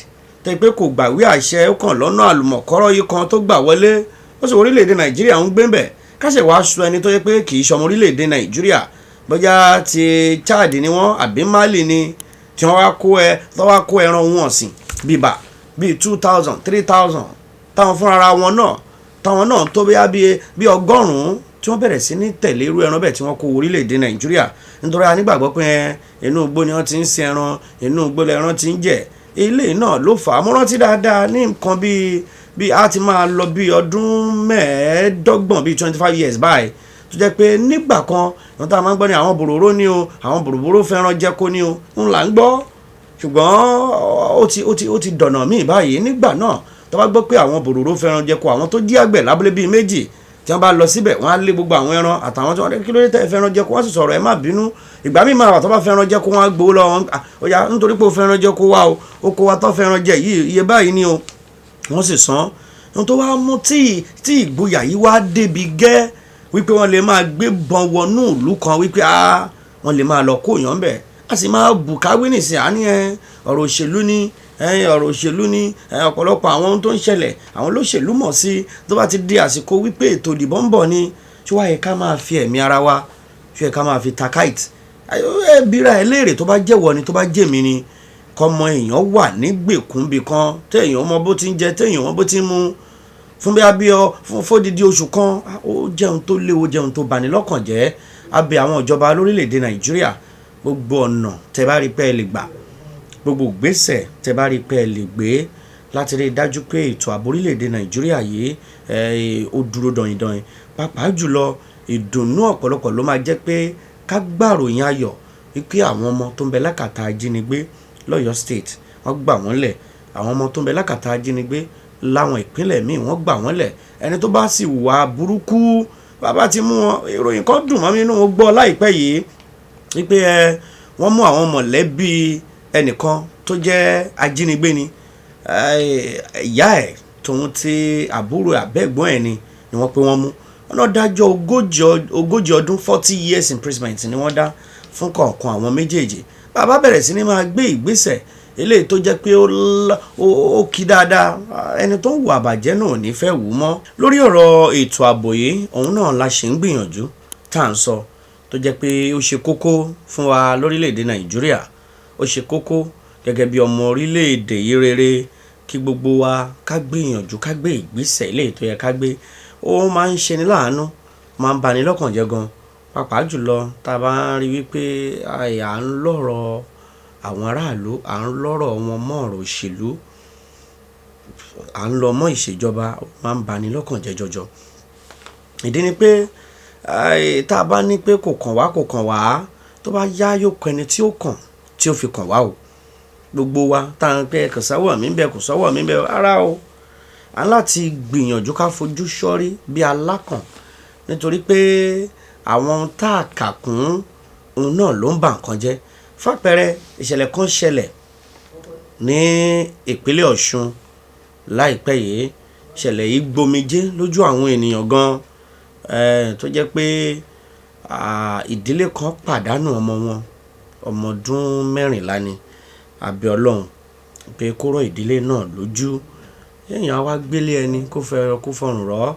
tẹ́ pé kò gbàwé àṣẹ, ó kàn lọ́nà àlùmọ̀kọ́rọ́ yìí kan tó gbà wọlé, ó sì orílẹ̀‐èdè Nàìjíríà ń gbé bẹ̀, káṣẹ̀ wàá sọ ẹni tó yẹ pé kì í ṣọmọ orílẹ̀‐èdè Nàìjíríà, bóyá ti Chad ni wọ́n àbí Mali ni, tí wọ́n wá kó ẹ tó wá kó ẹran ohun ọ̀sìn bíbà bíi 2,000, 3,000, táwọn fúnra wọn náà, táwọn náà tó bóyá bíi 100, tí wọ́n bẹ̀rẹ̀ sí ní tẹ̀lé irú ẹran bẹ́ẹ̀ tí wọ́n kó orílẹ̀-èdè Nàìjíríà, nítorí a nígbàgbọ́ pé inú igbó ni wọ́n ti ń sin ẹran, inú igbó lẹran ti ń jẹ. Ilé náà ló fà á. Mo rántí dáadáa ní nǹkan bíi a ti máa lọ bíi ọdún 25, bíi 25 years báyìí, tó jẹ́ pé nígbà kan wọn tá a máa ń gbọ́ ní àwọn bòròró ní o, àwọn bòròró fẹ́ràn jẹ́kó ní o, ń là ń gbọ́. Ṣùgbọ́n ó ti dọ̀nà míì báyìí. Nígbà náà, tó bá gbọ́ pé àwọn bòròró fẹ́ràn jẹ́kó, àwọn tó jí àgbẹ̀ lábúlé bíi méjì tí wọ́n bá lọ síbẹ̀, wọ́n á lé gbogbo àwọn ẹran àtàwọn tí wọ́n dé, kí ló dé tẹ́ fẹ́ràn jẹ́kó? Wọ́n sì sọ̀rọ̀, ẹ má bínú. Ìgbà míì máa wà tó bá fẹ́ràn jẹ́kó, wọ́n á gbowó lọ́wọ́ wọn. Ó yá, nítorí pé ó fẹ́ràn jẹ́kó wá o, ó kó wa tó fẹ́ràn jẹ yìí, iye báyìí ni o, wọ́n sì san. Ohun tó wá mú tí ìgboyà yìí wá débi gẹ́ wípé wọ́n lè máa gbé bọn wọnú ìlú kan, wípé wọ́n lè máa lọ kó èèyàn bẹ̀, a sì máa bù káwé nìsín, àní ẹ ọ̀rọ̀ òṣèlú ni, ọ̀rọ̀ òṣèlú ni. Ọ̀pọ̀lọpọ̀ àwọn ohun tó ń ṣẹlẹ̀, àwọn olóṣèlú mọ̀ sí. Tó bá ti di àsìkò wípé ètò ìdìbò ń bọ̀ ni, tí wàá yẹ ká máa fi ẹ̀mí ara wa, tí yẹ ká máa fi ta kite. Ẹ bíra ẹ léèrè, tó bá jẹ́wọ́ ni, tó bá jẹ́mi ni, kọ́mọ èèyàn wà nígbèkúnbi kan, téèyàn mọ bó ti ń jẹ, téèyàn mọ bó ti ń mu, fún bí abíọ fún fódìdí oṣù kan, ó jẹun tó léwu, jẹun tó bani lọ́kàn jẹ́. A bẹ̀ àwọn ìjọba lórílẹ̀‐èdè Nàìjíríà, gbogbo ọ̀nà tẹ́ bá rí pé ẹ lè gbà, gbogbo ìgbésẹ̀ tẹ́ bá rí pé ẹ lè gbé láti rí i dájú pé ètò ààbò orílẹ̀‐èdè Nàìjíríà yìí ó dúró dọ̀yìndọ̀yìn, pàápàá jùlọ ìdùnnú ọ̀pọ̀lọpọ̀ ló máa jẹ́ pé ká gbàròyìn ayọ̀ wípé àwọn ọmọ tó ń bẹ lákàtà ajínigbé lọ́yọ̀ọ́ State, wọ́n gbà wọ́n lẹ̀. Àwọn ọmọ tó ń bẹ lákàtà ajínigbé láwọn ìpínlẹ̀ míì, wọ́n gbà wọ́n lẹ̀. Ẹni tó bá sì wà burúkú, bàbá ti mú wọn. Ìròyìn kan dùn mọ́ mi nínú, mo gbọ́ láìpẹ́ yìí wípé wọ́n mú àwọn mọ̀lẹ́bí ẹnìkan tó jẹ́ ajínigbé ni, ìyá ẹ̀ tòun ti àbúrò àbẹ́gbọ́n ẹ̀ ni wọ́n pé wọ́n mú wọn náà. Dájọ́ 40 ọdún, 40 years imprisonment ni wọ́n dá fún kọ̀ọ̀kan àwọn méjèèjì. Bàbá bẹ̀rẹ̀ sí ni máa gbé ìgbésẹ̀ eléyìí tó jẹ́ pé ó kí dáadáa, ẹni tó ń wù àbàjẹ́ náà ò ní fẹ́ wù ú mọ́. Lórí ọ̀rọ̀ ètò ààbò yìí, òun náà la ṣe ń gbìyànjú tá à ń sọ, tó jẹ́ pé ó ṣe kókó fún wa lórílẹ̀‐èdè Nàìjíríà, ó ṣe kókó gẹ́gẹ́ bí ọmọ orílẹ̀‐èdè yìí rere, kí gbogbo wa ká gbìyànjú, ká gbé ìgbésẹ̀ eléyìí tó yẹ ká gbé. Ó máa ń ṣeni láàánú, máa ń bani lọ́kàn jẹ́ gan. Pàápàá jùlọ tá a bá ń rí wípé à ń lọ̀rọ̀ àwọn aráàlú, à ń lọ̀rọ̀ wọn mọ́ ọ̀rọ̀ òṣèlú, à ń lọ mọ́ ìṣèjọba, ó máa ń bani lọ́kàn jẹ́ jọjọ. Ìdí ni pé tá a bá ní pé kò kàn wá, kò kàn wá, tó bá yá yóò kan ẹni tí ó kàn tí ó fi kàn wá o. Gbogbo wa tá a ń pẹ́ kò sọ́wọ́ mi ń bẹ, kò sọ́wọ́ mi ń bẹ, rárá o. A ní láti gbìyànjú ká fojú sọ́rí bí alákàn, nítorí pé àwọn ohun tá a kà kún òun náà ló ń ba nǹkan jẹ́. Fápẹ́rẹ́ ìṣẹ̀lẹ̀ kan ṣẹlẹ̀ ní ìpínlẹ̀ Ọ̀ṣun láìpẹ́ yìí. Ìṣẹ̀lẹ̀ yìí gbomijé lójú àwọn ènìyàn gan, tó jẹ́ pé ìdílé kan pàdánù ọmọ wọn, ọmọ ọdún 14 ni. A bẹ Ọlọ́run pé kó rọ ìdílé náà lójú. Èèyàn á wá gbélé ẹni kó fẹ́ kó fọrùn rọ́.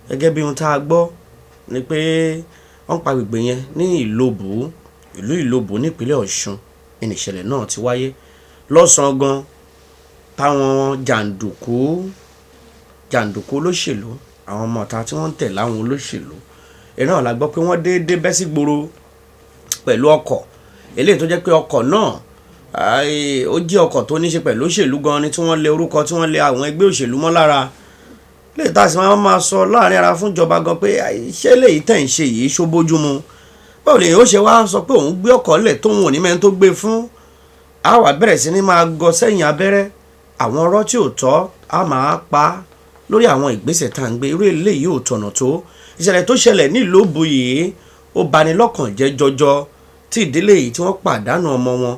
Gẹ́gẹ́ bí ohun tá a gbọ́ ni pé wọ́n pa agbègbè yẹn ní Ìlobù, ìlú Ìlobù ní ìpínlẹ̀ Ọ̀ṣun ni ìṣẹ̀lẹ̀ náà ti wáyé. Lọ́sàn-án gan, táwọn jàǹdùkú, jàǹdùkú olóṣèlú, àwọn ọmọ ìta tí wọ́n ń tẹ̀lé àwọn olóṣèlú, iná la gbọ́ pé wọ́n déédé bẹ́ sí gboro pẹ̀lú ọkọ̀. Eléyìí tó jẹ́ pé ọkọ̀ náà, ó jẹ́ ọkọ̀ tó ní ṣe pẹ̀lú òṣèlú gan ni tí wọ́n lé orúkọ tí wọ́n lé àwọn ẹgbẹ́ òṣèlú mọ́ lára. Léyìí tá a sì máa sọ láàrin ara fún ìjọba gan pé ṣé eléyìí tẹ̀ ń ṣe yìí ṣó bójú mu? Báwo lèèyàn ó ṣe wá sọ pé òun gbé ọkọ̀ lẹ̀ tóun ò ní mẹ́ni tó gbé fún? A wá bẹ̀rẹ̀ sí ní máa gọ sẹ́yìn abẹ́rẹ́. Àwọn ọ̀rọ̀ tí ò tọ́ a máa pa lórí àwọn ìgbésẹ̀ tá à ń gbé. Irú eléyìí ò tọ̀nà tó. Ìṣẹ̀lẹ̀ tó ṣẹlẹ̀ ní Ìlobù yìí ó bani lọ́kàn jẹ́ jọjọ tí ìdílé yìí tí wọ́n pàdánù ọmọ wọn,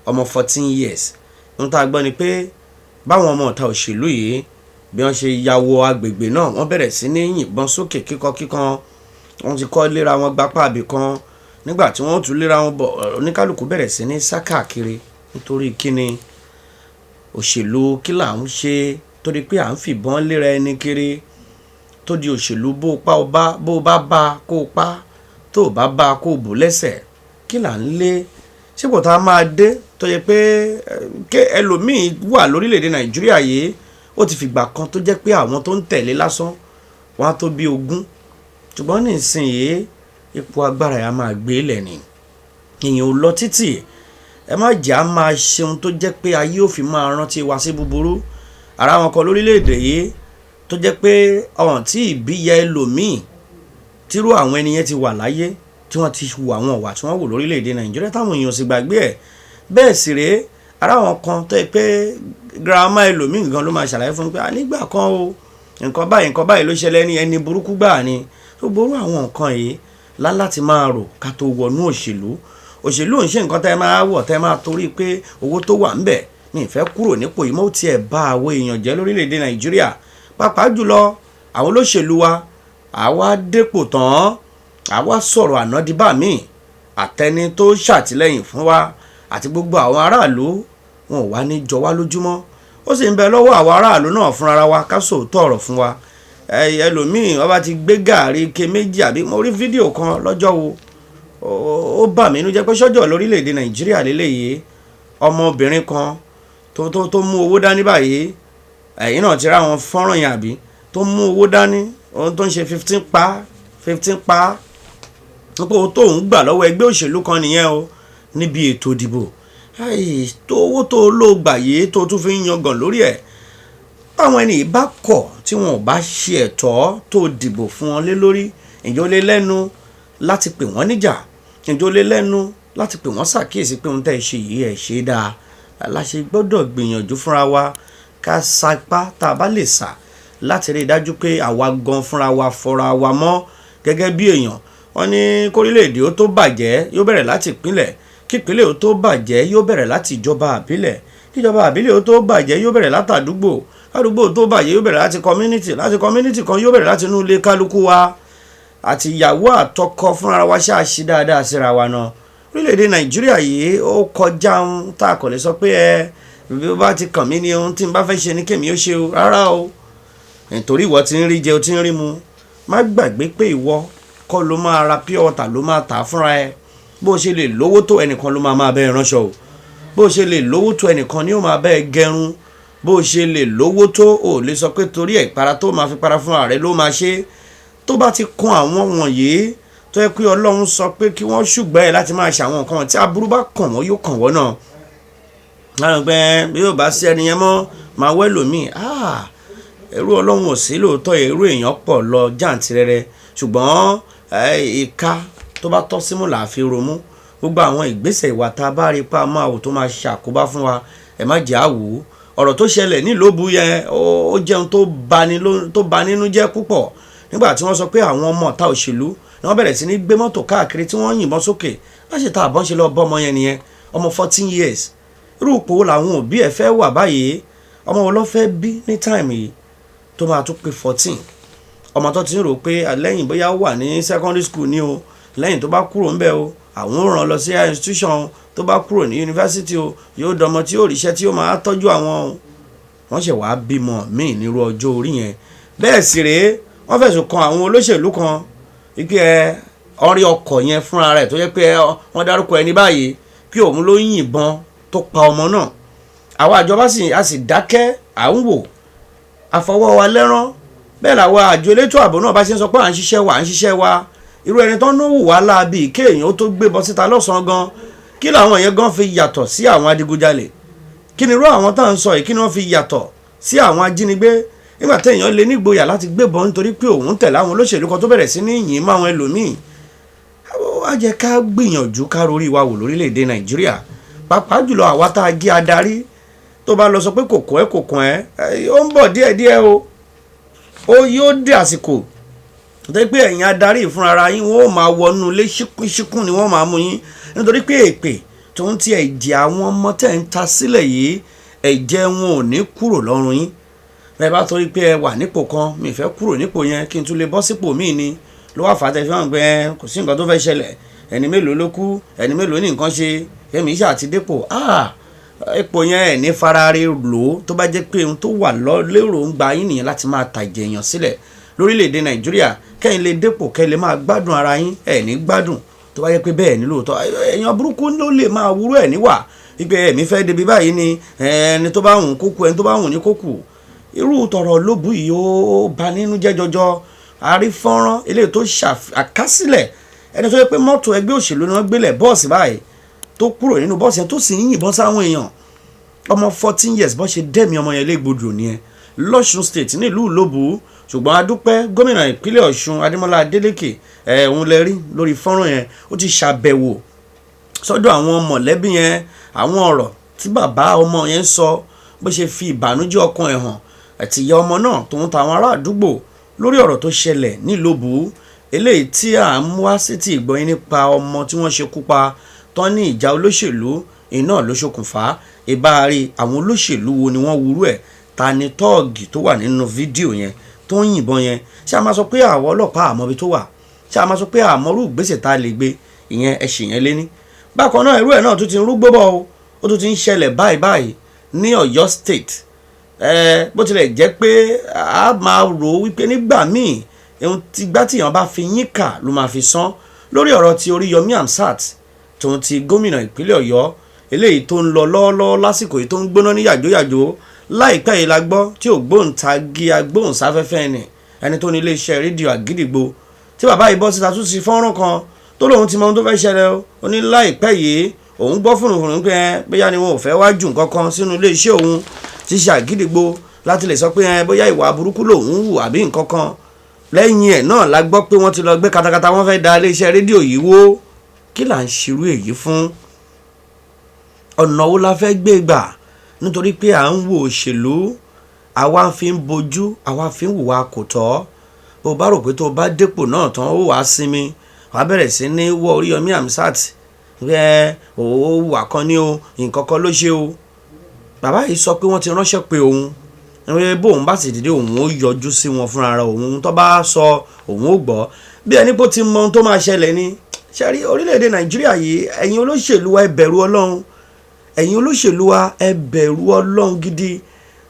ọmọ 14 years. Ohun tá a gbọ́ ni pé báwọn ọmọ ìta òṣèlú yìí bí wọ́n ṣe ya wọ agbègbè náà, wọ́n bẹ̀rẹ̀ sí ní yìnbọn sókè kíkankíkan. Wọ́n ti kọ́ léra wọn gbapá ibì kan. Nígbà tí wọ́n tún léra wọn bọ̀, oníkálukú bẹ̀rẹ̀ sí ní sá káàkiri nítorí kíni òṣèlú kí là ń ṣe torí pé à ń fìbọn léra ẹni kiri tó di òṣèlú bó pa ó bá, bó bá bá kó pa, tó bá bá kó bù lẹ́sẹ̀. Kí là ń lé? Ṣé kò tá a máa dé tó yẹ pé ké ẹlòmíì wà lórílẹ̀ èdè Nàìjíríà yìí ó ti fìgbà kan tó jẹ́ pé àwọn tó ń tẹ̀lé lásán wọ́n á tó bí ogún. Ṣùgbọ́n nísìnyí ipò agbára yà máa gbé lẹ̀ ni. Èèyàn ò lọ títì. Ẹ má jẹ́ a máa ṣe ohun tó jẹ́ pé ayé ò fi máa rántí wa sí búburú. Ara wọn kan lórílẹ̀ èdè yìí tó jẹ́ pé ọ̀hún tí ìbí yẹ ẹlòmíì tírú àwọn ẹni yẹn ti wà láyé tí wọ́n ti hu àwọn ìwà tí wọ́n wù lórílẹ̀ èdè Nàìjíríà táwọn èèyàn sì gbàgbé ẹ̀. Bẹ́ẹ̀ sì rèé, ara wọn kan tó jẹ́ pé girama ẹlòmíì gan ló máa ṣàlàyé fún un pé nígbà kan o, nǹkan báyìí ló ṣẹlẹ̀ ní ẹni burúkú gbà ni. Gbogbo irú àwọn nǹkan yìí lá láti máa rò ká tó wọnú òṣèlú. Òṣèlú ò ń ṣe nǹkan tí ẹ máa wọ̀ tí ẹ máa torí pé owó tó wà ńbẹ̀ mi ì fẹ́ kúrò nípò yìí mọ́ tí ẹ bá àwọn èèyàn jẹ́ lórílẹ̀ èdè Nàìjíríà. Pàápàá jùlọ àwọn olóṣèlú wa, àwa dépò tán, àwa sọ̀rọ̀ àná di bá mi, àtẹni tó ṣàtìlẹ́yìn fún wa àti gbogbo àwọn aráàlú wọn ò wá ní jọ wá lójúmọ́. Ó sì ń bẹ lọ́wọ́ àwọn aráàlú náà fúnra wa ká sòótọ́ ọ̀rọ̀ fún wa. Ẹlòmíì wọ́n bá ti gbé gàárì ike méjì àbí mo rí fídíò kan lọ́jọ́ wo ó bà mí inú jẹ́ pé sọ́jọ́ lórílẹ̀ èdè Nàìjíríà lélẹ́yìí ọmọbìnrin kan tó mú owó dání báyìí, ẹ̀yin náà ti rí àwọn fọ́nrán yẹn àbí tó mú owó dání, ohun tó ń ṣe 15 pa 15 pa nípa owó tó ń gbà lọ́wọ́ ẹgbẹ́ òṣèlú kan nìyẹn o níbi ètò ìdìbò. Tó owó tó lò gbà yìí tó tún fi ń yangàn lórí ẹ̀. Báwọn ẹni bá kọ̀ tí wọn ò bá ṣe ẹ̀tọ́ tó dìbò fún wọn lé lórí, ǹjẹ́ ó lé lẹ́nu láti pè wọ́n níjà? Ǹjẹ́ ó lé lẹ́nu láti pè wọ́n ṣàkíyèsí pé ohun tí ẹ ṣe yìí ẹ ṣe dáa? La ṣe gbọ́dọ̀ gbìyànjú fúnra wa ká sa ipá tá a bá lè sà láti rí i dájú pé àwa gan fúnra wa fọra wa mọ́ gẹ́gẹ́ bí èèyàn. Wọ́n ní kórílẹ̀ èdè ó tó bàjẹ́ yóò bẹ̀rẹ̀ láti ìpínlẹ̀, kí ìpínlẹ̀ ó tó bàjẹ́ yóò bẹ̀rẹ̀ láti ìjọba àbílẹ̀, kí ìjọba àbílẹ̀ ó tó bàjẹ́ yóò bẹ̀rẹ̀ láti àdúgbò, àdúgbò tó bàjẹ́ yóò bẹ̀rẹ̀ láti community, láti community kan yóò bẹ̀rẹ̀ láti inú ilé kálukú wa àti ìyàwó àtọkọ fúnra wa ṣáà ṣe dáadáa síra wa náà. Orílẹ̀ èdè Nàìjíríà yìí ó kọjá ohun tá a kò lè sọ pé ẹ bí ó bá ti kàn mí ní ohun tí n bá fẹ́ ṣe ni kèmí ó ṣe o, rárá o. Nítorí ìwọ tí ń rí jẹ o tí ń rí mu. Má gbàgbé pé ìwọ kọ́ ló máa ra pure water ló máa tà á fúnra ẹ. Bó ṣe lè lówó tó ẹnìkan ló máa máa bá ẹ ránṣọ o. Bó ṣe lè lówó tó ẹnìkan ni ó máa bá ẹ gẹrun. Bó ṣe lè lówó tó ò lè sọ pé torí ẹ̀ ìpara tó máa fi para fún ààrẹ ló máa ṣe. Tó bá ti kún àwọn wọ̀nyí tó Tó yẹ pé Ọlọ́run sọ pé kí wọ́n ṣùgbọ́n ẹ̀ láti máa ṣàwọn nǹkan tí aburú bá kàn wọ́n, yóò kàn wọ́n náà. Láwọn pé bí yóò bá sí ẹni yẹn mọ́, máa wẹ́ lòmíì. Ẹrú Ọlọ́run ò sí lóòótọ́, irú èèyàn pọ̀ lọ jàǹtìrẹrẹ, ṣùgbọ́n ìka tó bá tọ́ símú là á fi romú. Gbogbo àwọn ìgbésẹ̀ ìwà tá a bá rí pa máa wò tó máa ṣàkóbá fún wa, ẹ má jẹ́ àwò. Ọ̀rọ̀ tó ṣẹlẹ̀ nílùú Òbu yẹn, ó jẹun tó ba nínú jẹ́ púpọ̀ nígbà tí wọ́n sọ pé àwọn ọmọ ọ̀tá òṣèlú ni wọ́n bẹ̀rẹ̀ sí ní gbé mọ́tò káàkiri tí wọ́n yìnbọn sókè láṣẹ tá àbọ̀n ṣe lọ bọ́ ọmọ yẹn nìyẹn, ọmọ 14 years. Irú ipò wo làwọn òbí ẹ̀ fẹ́ wà báyìí? Ọmọ wo ló fẹ́ bí ní time yìí tó máa tún pé 14? Ọmọ tó ti ń rò pé lẹ́yìn bóyá ó wà ní secondary school ni o, lẹ́yìn tó bá kúrò ńbẹ̀ o, àwọn ò ràn lọ sí higher institution, tó bá kúrò ní yunifásitì o, yóò dọmọ tí yóò ríṣẹ́ tí yóò máa tọ́jú àwọn o. Wọ́n ṣẹ̀ wá bímọ míì nírú ọjọ́ orí yẹn. Bẹ́ẹ̀ sì rèé, wọ́n fẹ̀sùn kan àwọn olóṣèlú kan wípé ẹ ọrí ọkọ̀ yẹn fúnra rẹ̀ tó yẹ pé wọ́n dárúkọ ẹni báyìí pé òun ló yìnbọn tó pa ọmọ náà. Àwa àjọba sì a sì dákẹ́, à ń wò, àfọwọ́ wa lẹ́rán. Bẹ́ẹ̀ làwọn àjọ elétò ààbò náà bá ṣe ń sọ pé à ń ṣiṣẹ́ wa, à ń ṣiṣẹ́ wa. Irú ẹni tó ń wù wá láabi kéèyàn ó tó gbébọn síta lọ́sàn-án gan, kí làwọn yẹn gan fi yàtọ̀ sí àwọn adigunjalè? Kí ni irú àwọn tá à ń sọ yìí, kí ni wọ́n fi yàtọ̀ sí àwọn ajínigbé? Nígbà téèyàn lè nígboyà láti gbébọn nítorí pé òun tẹ̀lé àwọn olóṣèlú kan tó bẹ̀rẹ̀ sí ní yìn mọ́ àwọn ẹlòmíì, á jẹ́ ká gbìyànjú ká rorí wa wò lórílẹ̀‐èdè Nàìjíríà, pàápàá jùlọ àwa tá a jẹ́ adarí. Tó bá lọ sọ pé kò kàn ẹ́, kò kàn ẹ́, ó ń bọ̀ díẹ̀díẹ̀ o, ó yóò dé àsìkò tó pé ẹ̀yin adarí ìfúnra yín, wọ́n ó máa wọnú ilé ṣíkúnṣíkún ni wọ́n máa mú yín, nítorí pé èpè tó ń ti ẹ̀jẹ̀ àwọn ọmọ tẹ̀ ń ta sílẹ̀ yìí, ẹ̀jẹ̀ wọn ò ní kúrò lọ́rùn yín. Bẹ́ẹ̀ bá torí pé ẹ wà nípò kan, mi fẹ́ kúrò nípò yẹn kí n tún lè bọ́ sípò míì ni ló wà fàtẹ́ fi hàn pé kò sí nǹkan tó fẹ́ ṣẹlẹ̀. Ẹni mélòó ló kú? Ẹni mélòó ní nǹkan ṣe? Ẹ̀mí ṣáà ti dépò ipò yẹn, ẹ̀ ní farare lò ó. Tó bá jẹ́ pé ohun tó wà lérò ń gba yín nìyẹn láti máa tàjẹ̀ èèyàn sílẹ̀ lórílẹ̀‐èdè Nàìjíríà, kẹ́yìn lè dépò, kẹ́yìn lè máa gbádùn ara yín, ẹ̀ ní gbádùn. Tó bá jẹ́ pé bẹ́ẹ̀ ní lóòótọ́, èèyàn burúkú ló lè máa wúrú ẹ̀ níwà wípé ẹ̀mí fẹ́ débi báyìí ni, ẹni tó bá wùn kó kú, ẹni tó bá wùn ní kó kú. Irú tọ̀rọ̀ lóbù yìí, ó bà nínú jẹ́ jọjọ. Àrí fọ́nrán eléyìí tó ṣàkásílẹ̀ ẹni tó yẹ pé mọ́tò ẹgbẹ́ òṣèlú ni wọ́n gbélẹ̀, bọ́ọ̀sì báyìí, tó kúrò nínú bọ́ọ̀sì yẹn tó sì ń yìnbọn sáwọn èèyàn. Ọmọ 14 years, bọ́n ṣe dẹ́mi ọmọ yẹn légbodò nìyẹn lọ́ṣun State, nílùú Ìlóbù. Ṣùgbọ́n adúpẹ́, gómìnà ìpínlẹ̀ Ọ̀ṣun, Adémọ́lá Adélékè, ẹ̀ òun lẹ rí lórí fọ́nrán yẹn, ó ti ṣàbẹ̀wò sọ́dọ̀ àwọn mọ̀lẹ́bí yẹn. Àwọn ọ̀rọ̀ tí bàbá ọmọ yẹn sọ, bó ṣe fi ìbànújẹ́ ọkàn ẹ̀ hàn àti ìyá ọmọ náà tòun tàwọn ará àdúgbò lórí ọ̀rọ̀ tó ṣẹlẹ̀ nílòbù, eléyìí tí à ń wá sí ti ìgbọ́yìn nípa ọmọ tí wọ́n ṣekú pa tán ní ìjà olóṣèlú iná ló ṣokùnfà. Ìbáàrí àwọn olóṣèlú wo ni wọ́n wúrú ẹ̀? Ta ni tọ́ọ̀gì tó wà nínú fídíò yẹn tó ń yìnbọn yẹn? Ṣé a máa sọ pé àwọn ọlọ́pàá àmọ́ ibi tó wà? Ṣé a máa sọ pé àmọ́rú ìgbésẹ̀ tá a lè gbé? Ìyẹn ẹ ṣì yẹn lé ní. Bákan náà, irú ẹ̀ náà tún ti ń rúgbó bọ̀ o, ó tún ti ń ṣẹlẹ̀ báyìí báyìí ní Ọ̀yọ́ State. Ẹ bó tilẹ̀ jẹ́ pé a máa rò ó wípé nígbà míì, ohun tí gbá tíyàn bá fi yín kà ló máa fi san. Lórí ọ̀rọ̀ ti Oríyọmí Hamzat tòun ti gómìnà ìpínlẹ̀ Ọ̀yọ́, eléyìí tó ń lọ lọ́wọ́lọ́wọ́ lásìkò yìí, tó ń gbóná ní yàjóyàjó, láìpẹ́ yìí la gbọ́ tí ògbóǹtagì agbóhùnsáfẹ́fẹ́ ni, ẹni tó ní iléeṣẹ́ rédíò Àgídìgbo, tí bàbá yìí bọ́ síta tún sí fọ́nrán kan tó lóun ti mọ ohun tó fẹ́ ṣẹlẹ̀ o. Ó ní láìpẹ́ yìí, òun gbọ́ fùrùfùrù pé bóyá ni wọn ò fẹ́ wá jù nǹkan kan sínú iléeṣẹ́ òun tí ṣe Àgídìgbo, láti lè sọ pé bóyá ìwà burúkú lòun hù àbí nǹkan kan. Lẹ́yìn ẹ̀ náà la gbọ́ pé wọ́n ti lọ gbé katakata, wọ́n fẹ́ da iléeṣẹ́ rédíò yìí wó. Kí là ń ṣerú èyí fún? Ọ̀nà wo la fẹ́ gbé gbà? Nítorí pé à ń wo òṣèlú, àwa fi ń bojú, àwa fi ń hùwà kò tọ́. Bó bá rò pé tó bá dépò náà tán, ó wàá sinmi, wàá bẹ̀rẹ̀ sí ní wọ́ Oríyọmí Hamzat ẹ, ó wà kan ní o, nǹkan kan ló ṣe o. Bàbá yìí sọ pé wọ́n ti ránṣẹ́ pé òun, pé bóun bá sì dìde, òun ó yọjú sí wọn fúnra ara òun, tó bá sọ òun ó gbọ́. Bí ẹni pé ó ti mọ ohun tó máa ṣẹlẹ̀ ni. Ṣe rí orílẹ̀-èdè Nàìjíríà yìí, ẹ̀yin olóṣèlú wa, ẹ bẹ̀rù Ọlọ́run. Ẹ̀yin olóṣèlú wa, ẹ bẹ̀rù Ọlọ́run gidi.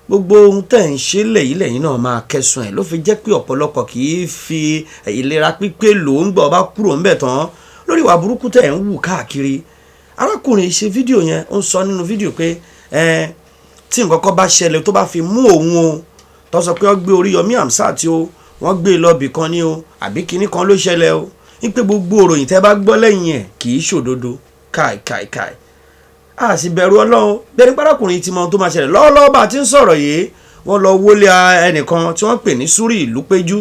Gbogbo ohun tẹ̀ ń ṣe lẹ́yìn lẹ́yìn náà máa kẹsùn ẹ̀. Ló fi jẹ́ pé ọ̀pọ̀lọpọ̀ kì í fi ìlera pípé lò ń gbọ́ bá kúrò ńbẹ̀ tán lórí ìwà burúkú tẹ̀ ń wù káàkiri. Arákùnrin ṣe fídíò yẹn, ó ń sọ nínú fídíò pé ẹ tí nǹkan kan bá ṣẹlẹ̀ tó bá fi mú òun o, tó sọ pé wọ́n gbé Oríyọmí Hamzat o, wọ́n gbé e lọ bì kan ní o, àbí kinní kan ló ṣẹlẹ̀ o. Wípé gbogbo òròyìn tẹ́ bá gbọ́ lẹ́yìn ẹ̀ kì í ṣòdodo. Káì káì káì, a sì bẹ̀rù Ọlọ́run. Bẹ́ẹ̀ ni párákùnrin ti mọ ohun tó máa ṣẹlẹ̀ lọ́wọ́lọ́wọ́ bá a ti ń sọ̀rọ̀ yìí. Wọ́n lọ wọlé ẹnìkan tí wọ́n pè ní Súrì Ìlú Péjú.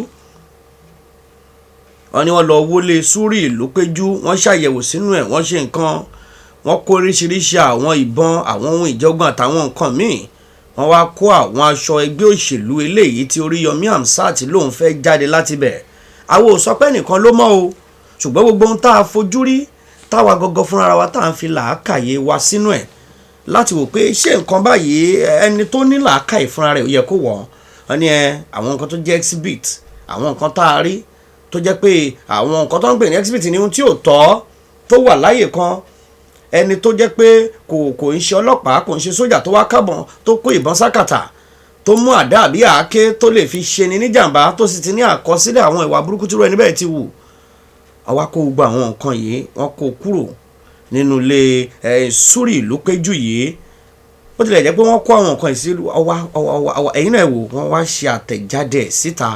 Wọ́n ní wọ́n lọ wọlé Súrì Ìlú Péjú, wọ́n ṣàyẹ̀wò sínú ẹ̀, wọ́n ṣe nǹkan, wọ́n kó oríṣiríṣi àwọn ìbọn, àwọn ohun ìjọgbọ́n àtàwọn nǹkan míì. Wọ́n wá kó àwọn aṣọ ẹgbẹ́ òṣèlú eléyìí tí Oríyọmí Hamzat lòun fẹ́ jáde láti bẹ̀. Àwọn ò sọ pé nìkan ló mọ̀ o, ṣùgbọ́n gbogbo ohun tá a fojú rí, táwa gọgọ fúnra wa tá à ń fi làákàyè wa sínú ẹ̀ láti wò pé ṣé nǹkan báyìí, ẹni tó ní làákàyè fúnra rẹ̀ ó yẹ kó wọ̀ ọ́ ní ẹ. Àwọn nǹkan tó jẹ́ exhibit, àwọn nǹkan tá a rí tó jẹ́ pé àwọn nǹkan tó ń pè ní exhibit ní ohun tí ò tọ́ tó wà láyè kan, ẹni tó jẹ́ pé kò ń ṣe ọlọ́pàá, kò ń ṣe sójà, tó wá kábọn, tó kó ìbọn sákàtà, tó mú àdá àbí àáké tó lè fi ṣe ni níjàmbá, tó sì ti ní àkọsílẹ̀ àwọn ìwà burúkú tí irú ẹni bẹ́ẹ̀ ti wù. Àwa kó gbogbo àwọn nǹkan yìí, wọ́n kó kúrò nínú ilé Súrì Ìlú Péjú yìí. Ó tilẹ̀ jẹ́ pé wọ́n kó àwọn nǹkan yìí sí ọwá ọwá. Ẹ̀yin náà wò, wọ́n wá ṣe àtẹ̀jáde ẹ̀ síta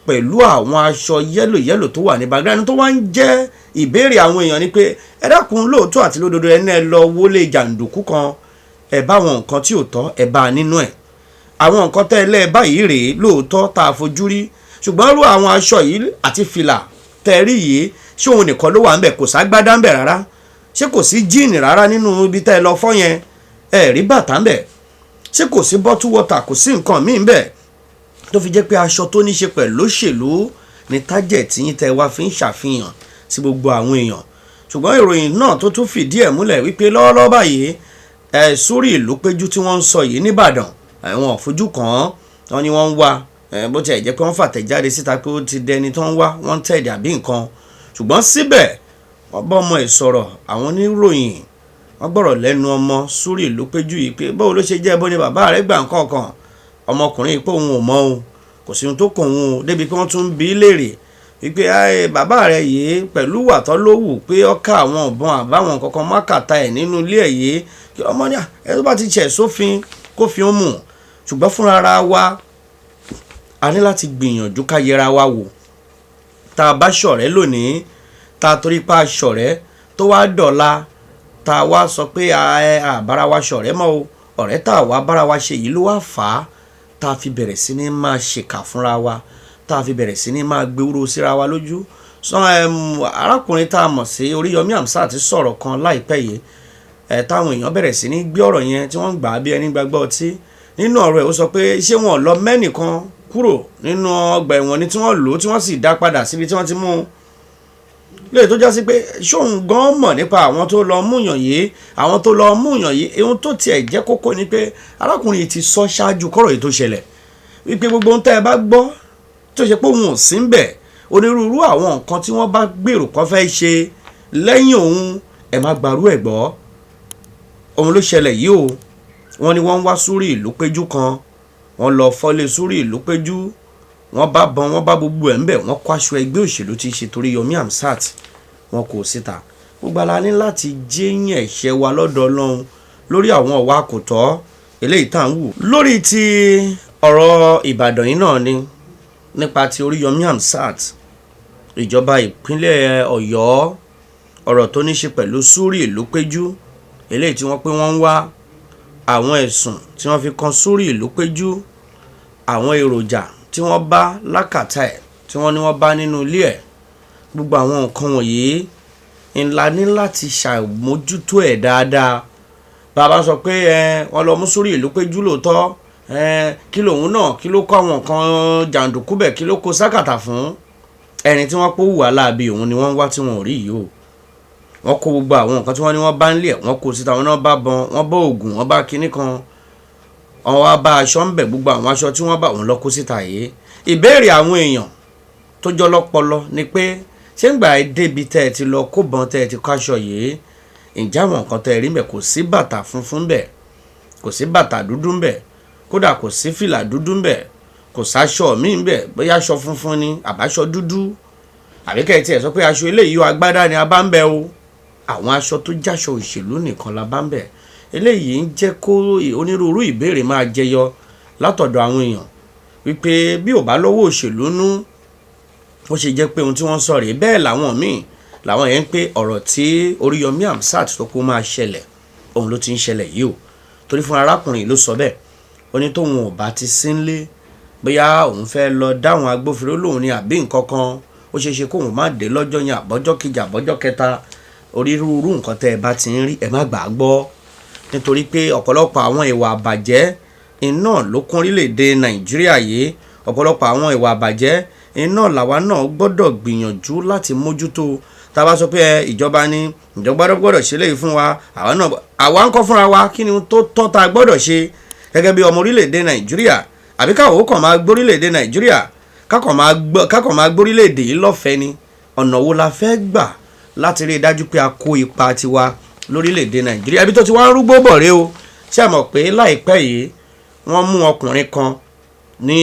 pẹ̀lú àwọn aṣọ yẹ́lò yẹ́lò tó wà ní background. Tó wá ń jẹ́ ìbéèrè àwọn èèyàn ni pé ẹ dákun, lóòótọ́ àti lódodo, ẹni ẹ lọ wọlé jàǹdùkú kan, ẹ bá àwọn nǹkan tí ò tọ́, ẹ bá a nínú ẹ̀. Àwọn nǹkan tẹ́ ẹ lẹ́ẹ̀ báyìí rèé lóòótọ́ tá a fojú rí, ṣùgbọ́n irú àwọn aṣọ yìí àti fìlà tẹ́ ẹ rí yìí, ṣé òun nìkan ló wà ń bẹ̀? Kò ságbádá ń bẹ̀ rárá? Ṣé kò sí jíìnì rárá nínú ibi tẹ́ ẹ lọ fọ́ yẹn? Ẹ rí bàtà ń bẹ̀? Ṣé kò sí bottle water, kò sí nǹkan míì ń bẹ̀ tó fi jẹ́ pé aṣọ tó ní ṣe pẹ̀lú òṣèlú ní tájẹ̀tì yín tẹ́ wá fi ń ṣàfihàn sí gbogbo àwọn èèyàn? Ṣùgbọ́n ìròyìn náà tó tún fìdí ẹ̀ múlẹ̀ wípé lọ́wọ́lọ́wọ́ báyìí, ẹ̀ Súrì Ìlú Péjú tí wọ́n ń sọ yìí nìbàdàn, àwọn ò fojú kàn án. Wọ́n ní wọ́n ń wá, bó tiẹ̀ jẹ́ pé wọ́n fàtẹ̀jáde síta pé ó ti dẹni tó ń wá, wọ́n ń tẹ̀dí àbí nǹkan, ṣùgbọ́n síbẹ̀ wọ́n bá ọmọ ẹ̀ sọ̀rọ̀. Àwọn oníròyìn wọ́n gbọ́rọ̀ lẹ́nu ọmọ Súrì Ìlú Péjú yìí pé báwo ló ṣe jẹ́, bó ni bàbá rẹ̀ gbà nǹkan kan. Ọmọkùnrin yìí pé òun ò mọ̀ o, kò sí ohun tó kàn òun o, débi pé wọ́n tún bí léèrè wípé bàbá rẹ̀ yìí pẹ̀lú wàtọ́ ló wù pé ó ká àwọn ọ̀bọ̀n àbáwọn kankan mákàtà ẹ̀ nínú ilé ẹ̀ yìí, kí ọmọ ní ẹ tó bá ti ṣẹ̀ sófin kó fi ó mú. Ṣùgbọ́n fúnra wa a ní láti gbìyànjú ká yẹra wa wò. Tá a bá ṣọ̀rẹ́ lónìí, tá a torí pa ṣọ̀rẹ́, tó wá dọ̀la tá a wá sọ pé àbára wa ṣọ̀rẹ́ mọ́ o, ọ̀rẹ́ tá a wá bára wa ṣe yìí ló wá fà á tá a fi bẹ̀rẹ̀ sí ní máa ṣèkà fúnra wa, tá a fi bẹ̀rẹ̀ sí ní máa gbéwúrò síra wa lójú. Arákùnrin tá a mọ̀ sí Oríyọmí Hamzat sọ̀rọ̀ kan láìpẹ́ yìí táwọn èèyàn bẹ̀rẹ̀ sí ní gbé ọ̀rọ̀ yẹn tí wọ́n ń gbà á bí ẹni gbàgbọ́ ọtí. Nínú ọ̀rọ̀ ẹ̀, ó sọ pé ṣé wọn lọ mẹ́nìkan kúrò nínú ọgbà ẹ̀wọ̀n ni tí wọ́n lò ó, tí wọ́n sì dá padà síbi tí wọ́n ti mú un lè, tó já sí pé ṣóun gan mọ̀ nípa àwọn tó lọ múyàn yìí, àwọn tó lọ múyàn yìí. Ohun tó tiẹ̀ jẹ́ kókó ni pé arákùnrin yìí ti sọ ṣáájú kọ́rọ̀ yìí tó ṣẹlẹ̀ wípé gbogbo ohun tẹ́ ẹ bá gbọ́ tó ṣe pé òun ò sí ń bẹ̀, onírúurú àwọn nǹkan tí wọ́n bá gbèrò kọ́ fẹ́ ṣe lẹ́yìn òun, ẹ má gbarú ẹ̀ gbọ́. Òun ló ṣẹlẹ̀ yìí o. Wọ́n ní wọ́n ń wá Súrì Ìlú Péjú kan, wọ́n lọ fọ́lé Súrì Ìlú Péjú, wọ́n bá bọn, wọ́n bá gbogbo ẹ̀ ń bẹ̀, wọ́n kó aṣọ ẹgbẹ́ òṣèlú tí í ṣe torí Yomi Hamzat, wọn kò síta. Gbogbo ala ní láti jéyàn ẹ̀ṣẹ̀ wa lọ́dọ̀ Ọlọ́run lórí àwọn ọ̀wà kò tọ́ eléyìí tá à ń wù. Lórí ti ọ̀rọ̀ Ìbàdàn yìí náà ni nípa ti Oríyọmí Hamzat, ìjọba ìpínlẹ̀ Ọ̀yọ́, ọ̀rọ̀ tó ní ṣe pẹ̀lú Súrì Ìlú Péjú eléyìí tí wọ́n pé wọ́n ń wá, àwọn ẹ̀sùn tí wọ́n fi kan Súrì Ìlú Péjú, àwọn èròjà tí wọ́n bá lákàtà ẹ̀, tí wọ́n ní wọ́n bá nínú ilé ẹ̀, gbogbo àwọn nǹkan wọ̀nyí ńlá ní láti ṣàmójútó ẹ̀ dáadáa. Bàbá sọ pé wọ́n lọ mú Súrì Ìlú Péjú lóòótọ́, kí lòun náà, kí ló kó àwọn nǹkan jàǹdùkú bẹ̀, kí ló kó sákàtà fún ẹni tí wọ́n pọ̀ hùwà láabi? Òun ni wọ́n ń wá tí wọ́n ò rí yìí o. Wọ́n kó gbogbo àwọn nǹkan tí wọ́n ní wọ́n bá ń lé ẹ̀, wọ́n kó síta. Wọn náà bá bọn, wọ́n bá oògùn, wọ́n bá kinní kan, wọ́n wá bá aṣọ ń bẹ̀. Gbogbo àwọn aṣọ tí wọ́n bá òun lọ kó síta yìí. Ìbéèrè àwọn èèyàn tó jọ lọ́pọlọ ni pé ṣé ń gbà débi tẹ́ ẹ ti lọ kó bọn, tẹ́ ẹ ti kó aṣọ yìí, ǹjẹ́ àwọn nǹkan tẹ́ ẹ rí mbẹ̀, kò sí bàtà funfun mbẹ̀, kò sí bàtà dúdú mbẹ̀, kódà kò sí fìlà dúdú mbẹ̀, kò sáṣọ míì mbẹ̀, bóyá aṣọ funfun ni àbáṣọ dúdú, àbí kẹ́ ẹ tiẹ̀ sọ pé aṣọ eléyìí o, agbádá ni a bá ń bẹ o, àwọn aṣọ tó jáṣọ òṣèlú nìkan la bá ń bẹ̀? Eléyìí ń jẹ́ kó onírúurú ìbéèrè máa jẹyọ látọ̀dọ̀ àwọn èèyàn wípé bí ò bá lọ́wọ́ òṣèlú nú, Ó ṣe jẹ́ pé ohun tí wọ́n sọ rèé. Bẹ́ẹ̀ làwọn míì làwọn yẹn ń pé ọ̀rọ̀ tí Oríyọmí Hamzat tó kó máa ṣẹlẹ̀ òun ló ti ń ṣẹlẹ̀ yìí o, torí fún arákùnrin ló sọ bẹ́ẹ̀. Ó ní tóun ò bá ti sí nílé, bóyá òun fẹ́ lọ dáhùn agbófinró lòun ni àbí nǹkan kan, ó ṣeé ṣe kóun má dé lọ́jọ́ yẹn, àbọ́jọ́ kejì, àbọ́jọ́ kẹta. Onírúurú nǹkan tẹ́ ẹ bá ti ń rí, ẹ má gbà á gbọ́, nítorí pé ọ̀pọ̀lọpọ̀ àwọn ìwà àbàjẹ́ iná ló kún orílẹ̀-èdè Nàìjíríà yìí. Ọ̀pọ̀lọpọ̀ àwọn ìwà àbàjẹ́ iná làwa náà gbọ́dọ̀ gbìyànjú láti mójútó. Tá a bá sọ pé ìjọba ni ìjọba gbọ́dọ̀ ṣe léyìí fún wa, àwa náà àwa ń kọ́ fúnra wa kí ni tó tọ́ tá a gbọ́dọ̀ ṣe gẹ́gẹ́ bí ọmọ orílẹ̀-èdè Nàìjíríà, àbí káwọn ó kàn máa gbórílẹ̀-èdè Nàìjíríà, kákàn máa gbórílẹ̀-èdè yìí lọ́fẹ̀ẹ́ ni? Ọ̀nà wo la fẹ́ gbà láti rí i dájú pé a kó ipa tiwa lórílẹ̀-èdè Nàìjíríà? Ibi tó ti wá ń rúgbó bọ̀ rèé o. Ṣé ẹ mọ̀ pé láìpẹ́ yìí wọ́n mú ọkùnrin kan ní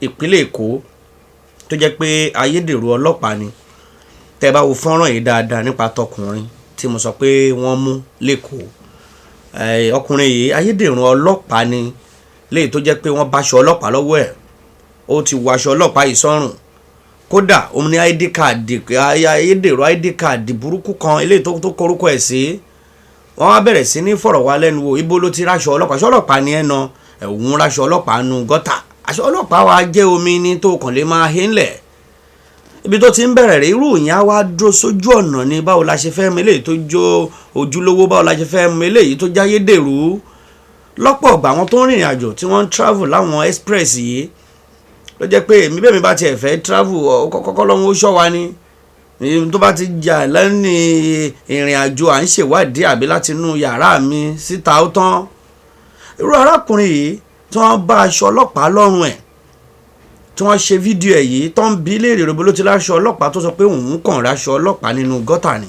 ìpínlẹ̀ Èkó tó jẹ́ pé ayédèrú ọlọ́pàá ni? Tẹ́ bá wo fọ́nrán yìí dáadáa nípa tọkùnrin tí mo sọ pé wọ́n mú lẹ́kọ̀ọ́, ọkùnrin yìí ayédèrú ọlọ́pàá ni, léyìí tó jẹ́ pé wọ́n báṣọ ọlọ́pàá lọ́wọ́ ẹ̀, ó ti wọ aṣọ ọlọ́pàá yìí sọ́rùn. Kódà òun ní ID card, ayédèrú ID card burúkú kan eléyìí tó korúkọ ẹ̀ sí. Wọ́n wá bẹ̀rẹ̀ sí ní fọ̀rọ̀ wá lẹ́nu wò, ibo ló ti ráṣọ ọlọ́pàá? Aṣọ ọlọ́pàá ni ẹ̀ na òun ráṣọ ọlọ́pàá nu gọ́tà. Aṣọ ọlọ́pàá wa jẹ́ omi ní tó kàn lè máa hé ńlẹ̀. Ibi tó ti ń bẹ̀rẹ̀ rẹ̀, irú ìyẹn á wá dúró sójú ọ̀nà ni. Báwo la ṣe fẹ́ mọ eléyìí tó jó ojúlówó? Báwo la ṣe fẹ́ mọ eléyìí tó jáyédèrú? Lọ́pọ̀ ọ̀gbà àwọn tó ń rìnrìn àjò tí wọ́n ń travel láwọn express yìí ló jẹ́ pé èmi bẹ́ẹ̀ mi bá tiẹ̀ fẹ́ travel, kọ́kọ́ lọ́wọ́ ó ṣọ́ wa ni tó bá ti jà lẹ́ni ìrìn àjò à ń ṣèwádìí àbí láti inú yàrá mi síta ó tán. Irú arákùnrin yìí tí wọ́n bá aṣọ ọlọ́pàá lọ́rùn ẹ̀, tí wọ́n ṣe fídíò ẹ̀ yìí, tó ń bi léèrè rògbò ló ti láṣọ ọlọ́pàá, tó sọ pé òun kàn ráṣọ ọlọ́pàá nínú gọ́tà ni.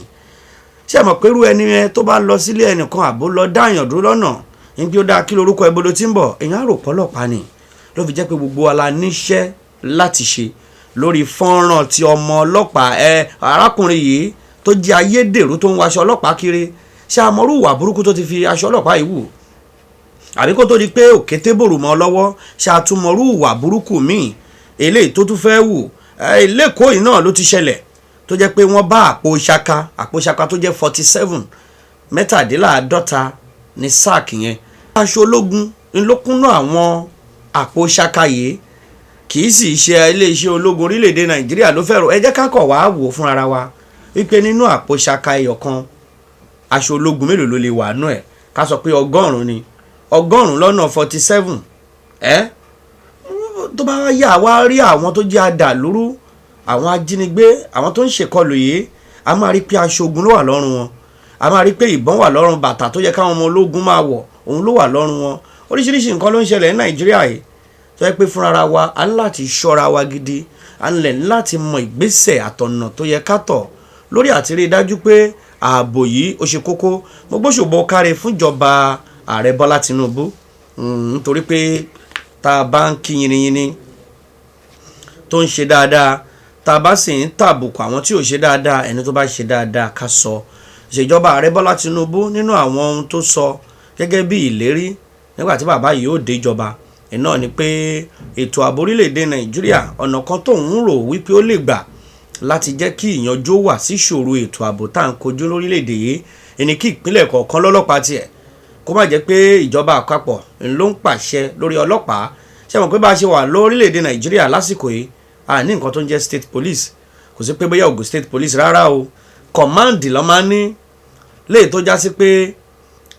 Ṣé ẹ mọ̀ pé irú ẹni yẹn tó bá lọ sílé ẹnìkan àbó lọ dáyàn dúró lọ́nà ní pé ó dáa, kí lorúkọ ẹ, bolo tí ń bọ̀, èèyàn á rò pọ́lọ́pàá ni. Ló fi jẹ́ pé gbogbo wa la níṣẹ́ láti ṣe lórí fọ́nrán ti ọmọ ọlọ́pàá ẹ arákùnrin yìí tó jẹ́ ayédèrú tó ń waṣọ ọlọ́pàá kiri. Ṣé amọ̀rú ìwà burúkú tó ti fi aṣọ ọlọ́pàá yìí wù, àbí kó tó di pé òkété bòrò mọ́ lọ́wọ́, ṣé àtúmọ̀rú ìwà burúkú míì eléyìí tó tún fẹ́ wù? Lẹ́kọ̀ọ́ yìí náà ló ti ṣẹlẹ̀ tó jẹ́ pé wọ́n bá àpò ṣaka, àpò ṣaka tó jẹ́ 47, 47 ní sáàkì yẹn. Aṣọ ológun ńlọkúnná àwọn àpò ṣaka yìí, kì í sì ṣe iléeṣẹ́ ológun orílẹ̀-èdè Nàìjíríà ló fẹ́ràn. Ẹ jẹ́ ká kọ̀ wá wò fúnra wa wípé nínú àpò ṣaka ẹyọ kan, aṣọ ológun mélòó ló lè wà nú ẹ̀? Ká sọ pé 100 ni, 100 lọ́nà 47 ẹ́. Tó bá yà wá rí àwọn tó jẹ́ adàlúrú, àwọn ajínigbé, àwọn tó ń ṣèkọlù yìí, a máa rí pé aṣọ ogun ló wà lọ́rùn wọn, a máa rí pé ìbọn wà lọ́rùn, bàtà tó yẹ káwọn ọmọ ológun máa wọ̀ òun ló wà lọ́rùn wọn. Oríṣiríṣi nǹkan ló ń ṣẹlẹ̀ ní Nàìjíríà yìí tó yẹ pé fúnra wa a ní láti ṣọ́ra wa gidi, a ní láti mọ ìgbésẹ̀ àtọ̀nà tó yẹ ká tọ̀ lórí àti rí i dájú pé ààbò yìí ó ṣe kókó. Mo gbóṣùbọ̀ káre fúnjọba ààrẹ Bọ́lá Tinubu, nítorí pé tá a bá ń kí yiniyini tó ń ṣe dáadáa, tá a bá sì ń tàbùkù àwọn tí ò ṣe dáadáa, ẹni tó bá ṣe dáadáa ká sọ. Ìṣèjọba ààrẹ Bọ́lá Tinubu, nínú àwọn ohun tó sọ gẹ́gẹ́ bí ìlérí nígbà tí bàbá yìí ó déjọba iná ni pé ètò ààbò orílẹ̀-èdè Nàìjíríà, ọ̀nà kan tóun rò wípé ó lè gbà láti jẹ́ kí ìyanjú wà sí ìṣòro ètò ààbò tá à ń kojú lórílẹ̀-èdè yìí ẹni kí ìpínlẹ̀ kọ̀ọ̀kan lọ́lọ́pàá tiẹ̀, kó má jẹ́ pé ìjọba àpapọ̀ ló ń pàṣẹ lórí ọlọ́pàá. Ṣé mọ̀ pé bá a ṣe wà lórílẹ̀-èdè Nàìjíríà lásìkò yìí, a ní nǹkan tó ń jẹ́ state police. Kò sí pé bóyá Ògùn state police rárá o, command ló máa ń ní, léyìí tó já sí pé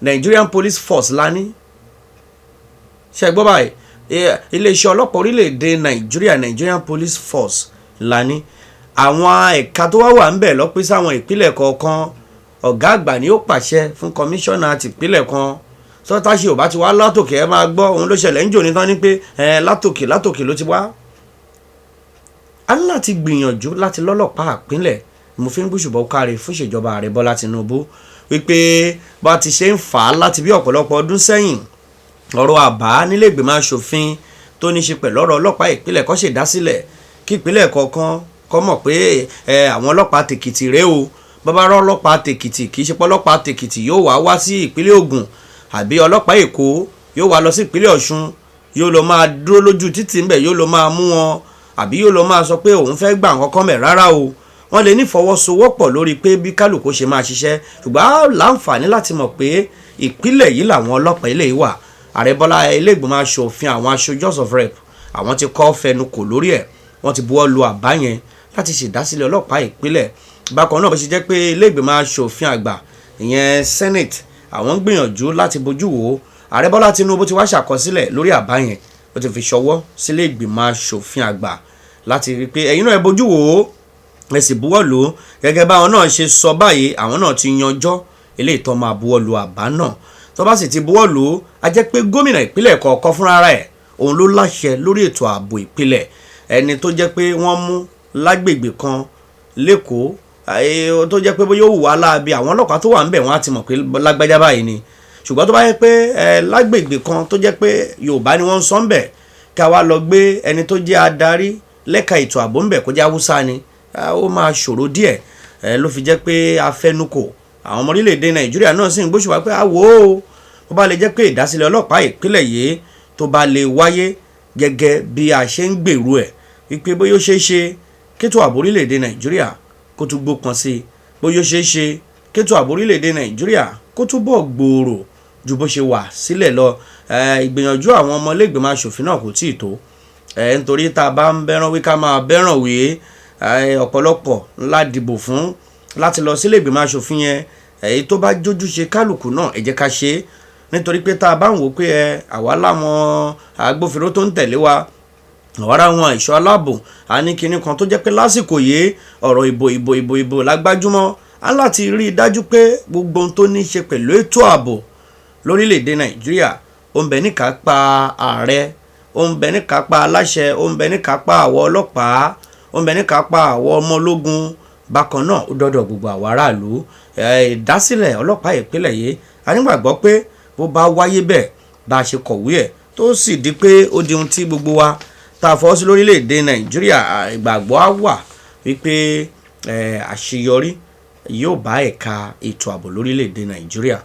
Nigerian Police Force la ní. Ṣe gbọ́ báyìí? Iléeṣẹ́ ọlọ́pàá orílẹ̀-èdè Nàìjíríà, Nigerian Police Force la ní. Àwọn ẹ̀ka tó wá wà ń bẹ̀ lọ́pẹ́ sáwọn ìpínlẹ̀ kọ̀ọ̀kan. Ọ̀gá àgbà ni ó pàṣẹ fún kọmíṣánná tìpínlẹ̀ kan. Sọ́tàṣe ò bá ti wá látòkè, ẹ máa gbọ́ òun ló ṣẹlẹ̀ ń jò ní tán ní pé ẹ látòkè látòkè ló ti wá. A ní láti gbìyànjú láti lọ́lọ́pàá àpínlẹ̀. Mo fi ń gbóṣùbọ̀ káre fún ìṣèjọba ààrẹ Bọ́lá Tinubu wípé bá ti ṣe ń fà á láti bí ọ̀pọ̀lọpọ̀ ọdún sẹ́yìn, ọ̀rọ̀ àbá nílé ìgbìmọ̀ asòfin tó ní ṣe pẹ̀lú ọ̀rọ̀ ọlọ́pàá ìpínlẹ̀ kó ṣe dásílẹ̀, kí ìpínlẹ̀ kọ̀ọ̀kan kó mọ̀ pé àwọn ọlọ́pàá tèkìtì rèé o. Bàbá rọ ọlọ́pàá tèkìtì, kì í ṣe pé ọlọ́pàá tèkìtì yóò wá wá sí ìpínlẹ̀ Ògùn, àbí ọlọ́pàá Èkó yóò wá lọ sí ìpínlẹ̀ Ọ̀ṣun, yóò lọ máa dúró lójú títì ńbẹ̀, yóò lọ máa mú wọn. àbí yóò lọ máa sọ pé òun fẹ́ gbà nǹkan kan mẹ́. Rárá o, wọ́n lè nífọwọ́sowọ́pọ̀ lórí pé bí kálukú ṣe máa ṣiṣẹ́, ṣùgbọ́n á láǹfààní láti mọ̀ pé ìpínlẹ̀ yìí làwọn ọlọ́pàá ilé yìí wà. Ààrẹ Bọ́lá, ilé ìgbìmọ̀ aṣòfin, àwọn aṣojú, House of Rep, àwọn ti kọ́ fẹnu kò lórí ẹ̀, wọ́n ti buwọ́ lu àbá yẹn láti ṣèdásílẹ̀ ọlọ́pàá ìpínlẹ̀. Bákan náà, bó ṣe jẹ́ pé ilé ìgbìmọ̀ aṣòfin àgbà, ìyẹn Senate, àwọn ń gbìyànjú láti bójú wò ó. Ààrẹ Bọ́lá Tinubu ti wá ṣàkọsílẹ̀ lórí àbá yẹn, ó ti fi ṣọwọ́ sílé ìgbìmọ̀ aṣòfin àgbà láti rí i pé ẹ̀yin náà ẹ bójú wò ó, ẹ sì buwọ́ lù ú. Gẹ́gẹ́ báwọn náà ṣe sọ báyìí, àwọn náà ti yanjọ́ eléyìí tó máa buwọ́ lu àbá náà. Tó bá sì ti buwọ́ lù ú, a jẹ́ pé gómìnà ìpínlẹ̀ kọ̀ọ̀kan fúnra rẹ̀, òun ló láṣẹ lórí ètò ààbò ìpínlẹ̀. Ẹni tó jẹ́ pé wọ́n mú lágbègbè kan lẹ́kọ̀ọ́ tó jẹ́ pé bóyá ó wù wá láabi, àwọn ọlọ́pàá tó wà ń bẹ̀, wọ́n á ti mọ̀ pé lágbájá báyìí ni. Ṣùgbọ́n tó bá yẹ pé lágbègbè kan tó jẹ́ pé Yorùbá ni wọ́n ń sọ ń bẹ̀, ká wá lọ gbé ẹni tó jẹ́ adarí lẹ́ka ètò ààbò ń bẹ̀ kó jẹ́ Haúsá ni, ó máa ṣòro díẹ̀. Ló fi jẹ́ pé afẹnukò àwọn ọmọ orílẹ̀-èdè Nàìjíríà náà sì ń gbóṣùbà pé àwò ó, bó bá lè jẹ́ pé ìdásílẹ̀ ọlọ́pàá ìpínlẹ̀ yìí tó bá lè wáyé gẹ́gẹ́ bí a ṣe ń gbèrú ẹ̀, wípé bóyá ó ṣeé ṣe kétò ààbò orílẹ̀-èdè Nàìjíríà kó tún gbópọn sí i, bóyá ó ṣeé ṣe kétò ààbò orílẹ̀-èdè Nàìjíríà kó túbọ̀ gbòòrò ju bó ṣe wà sílẹ̀ lọ. Ìgbìyànjú àwọn ọmọ iléègbìmọ̀ aṣòfin náà kò tíì tó, nítorí tá a bá ń bẹ́ràn wí, ká máa bẹ́ràn wí. Ọ̀pọ̀lọpọ̀ ńlá dìbò fún láti lọ sílé ìgbìmọ̀ aṣòfin yẹn. Èyí tó bá jójúṣe kálukú náà, ẹ jẹ́ ká ṣe é, nítorí pé tá a bá ń wò pé àwa láwọn agbófinró tó ń tẹ̀lé wa, àwa ráwọn ẹ̀ṣọ́ aláàbò, a ní kinní kan tó jẹ́ pé lásìkò yìí, ọ̀rọ̀ ìbò, ìbò, ìbò, ìbò lágbájúmọ́. Á láti rí i dájú pé gbogbo ohun tó ní í ṣe pẹ̀lú ètò ààbò lórílẹ̀‐èdè Nàìjíríà, ó ń bẹ níkápá ààrẹ, ó ń bẹ níkápá aláṣẹ, ó ń bẹ níkápá àwọ ọlọ́pàá, ó ń bẹ níkápá àwọ ọmọ ológun. Bákan náà, ó dọ́dọ̀ gbogbo àwọn aráàlú. Ìdásílẹ̀ ọlọ́pàá ìpínlẹ̀ yìí, a nígbàgbọ́ pé bó bá wáyé bẹ́ẹ̀, bá a ṣe kọ̀wé ẹ̀, tó sì di pé ó di ohun tí gbogbo wa tá a fọwọ́ sí lórílẹ̀‐èdè Nàìjíríà, ìgbàgbọ́ á wà wípé àṣeyọrí yóò bá ẹ̀ka ètò ààbò lórílẹ̀‐èdè Nàìjíríà.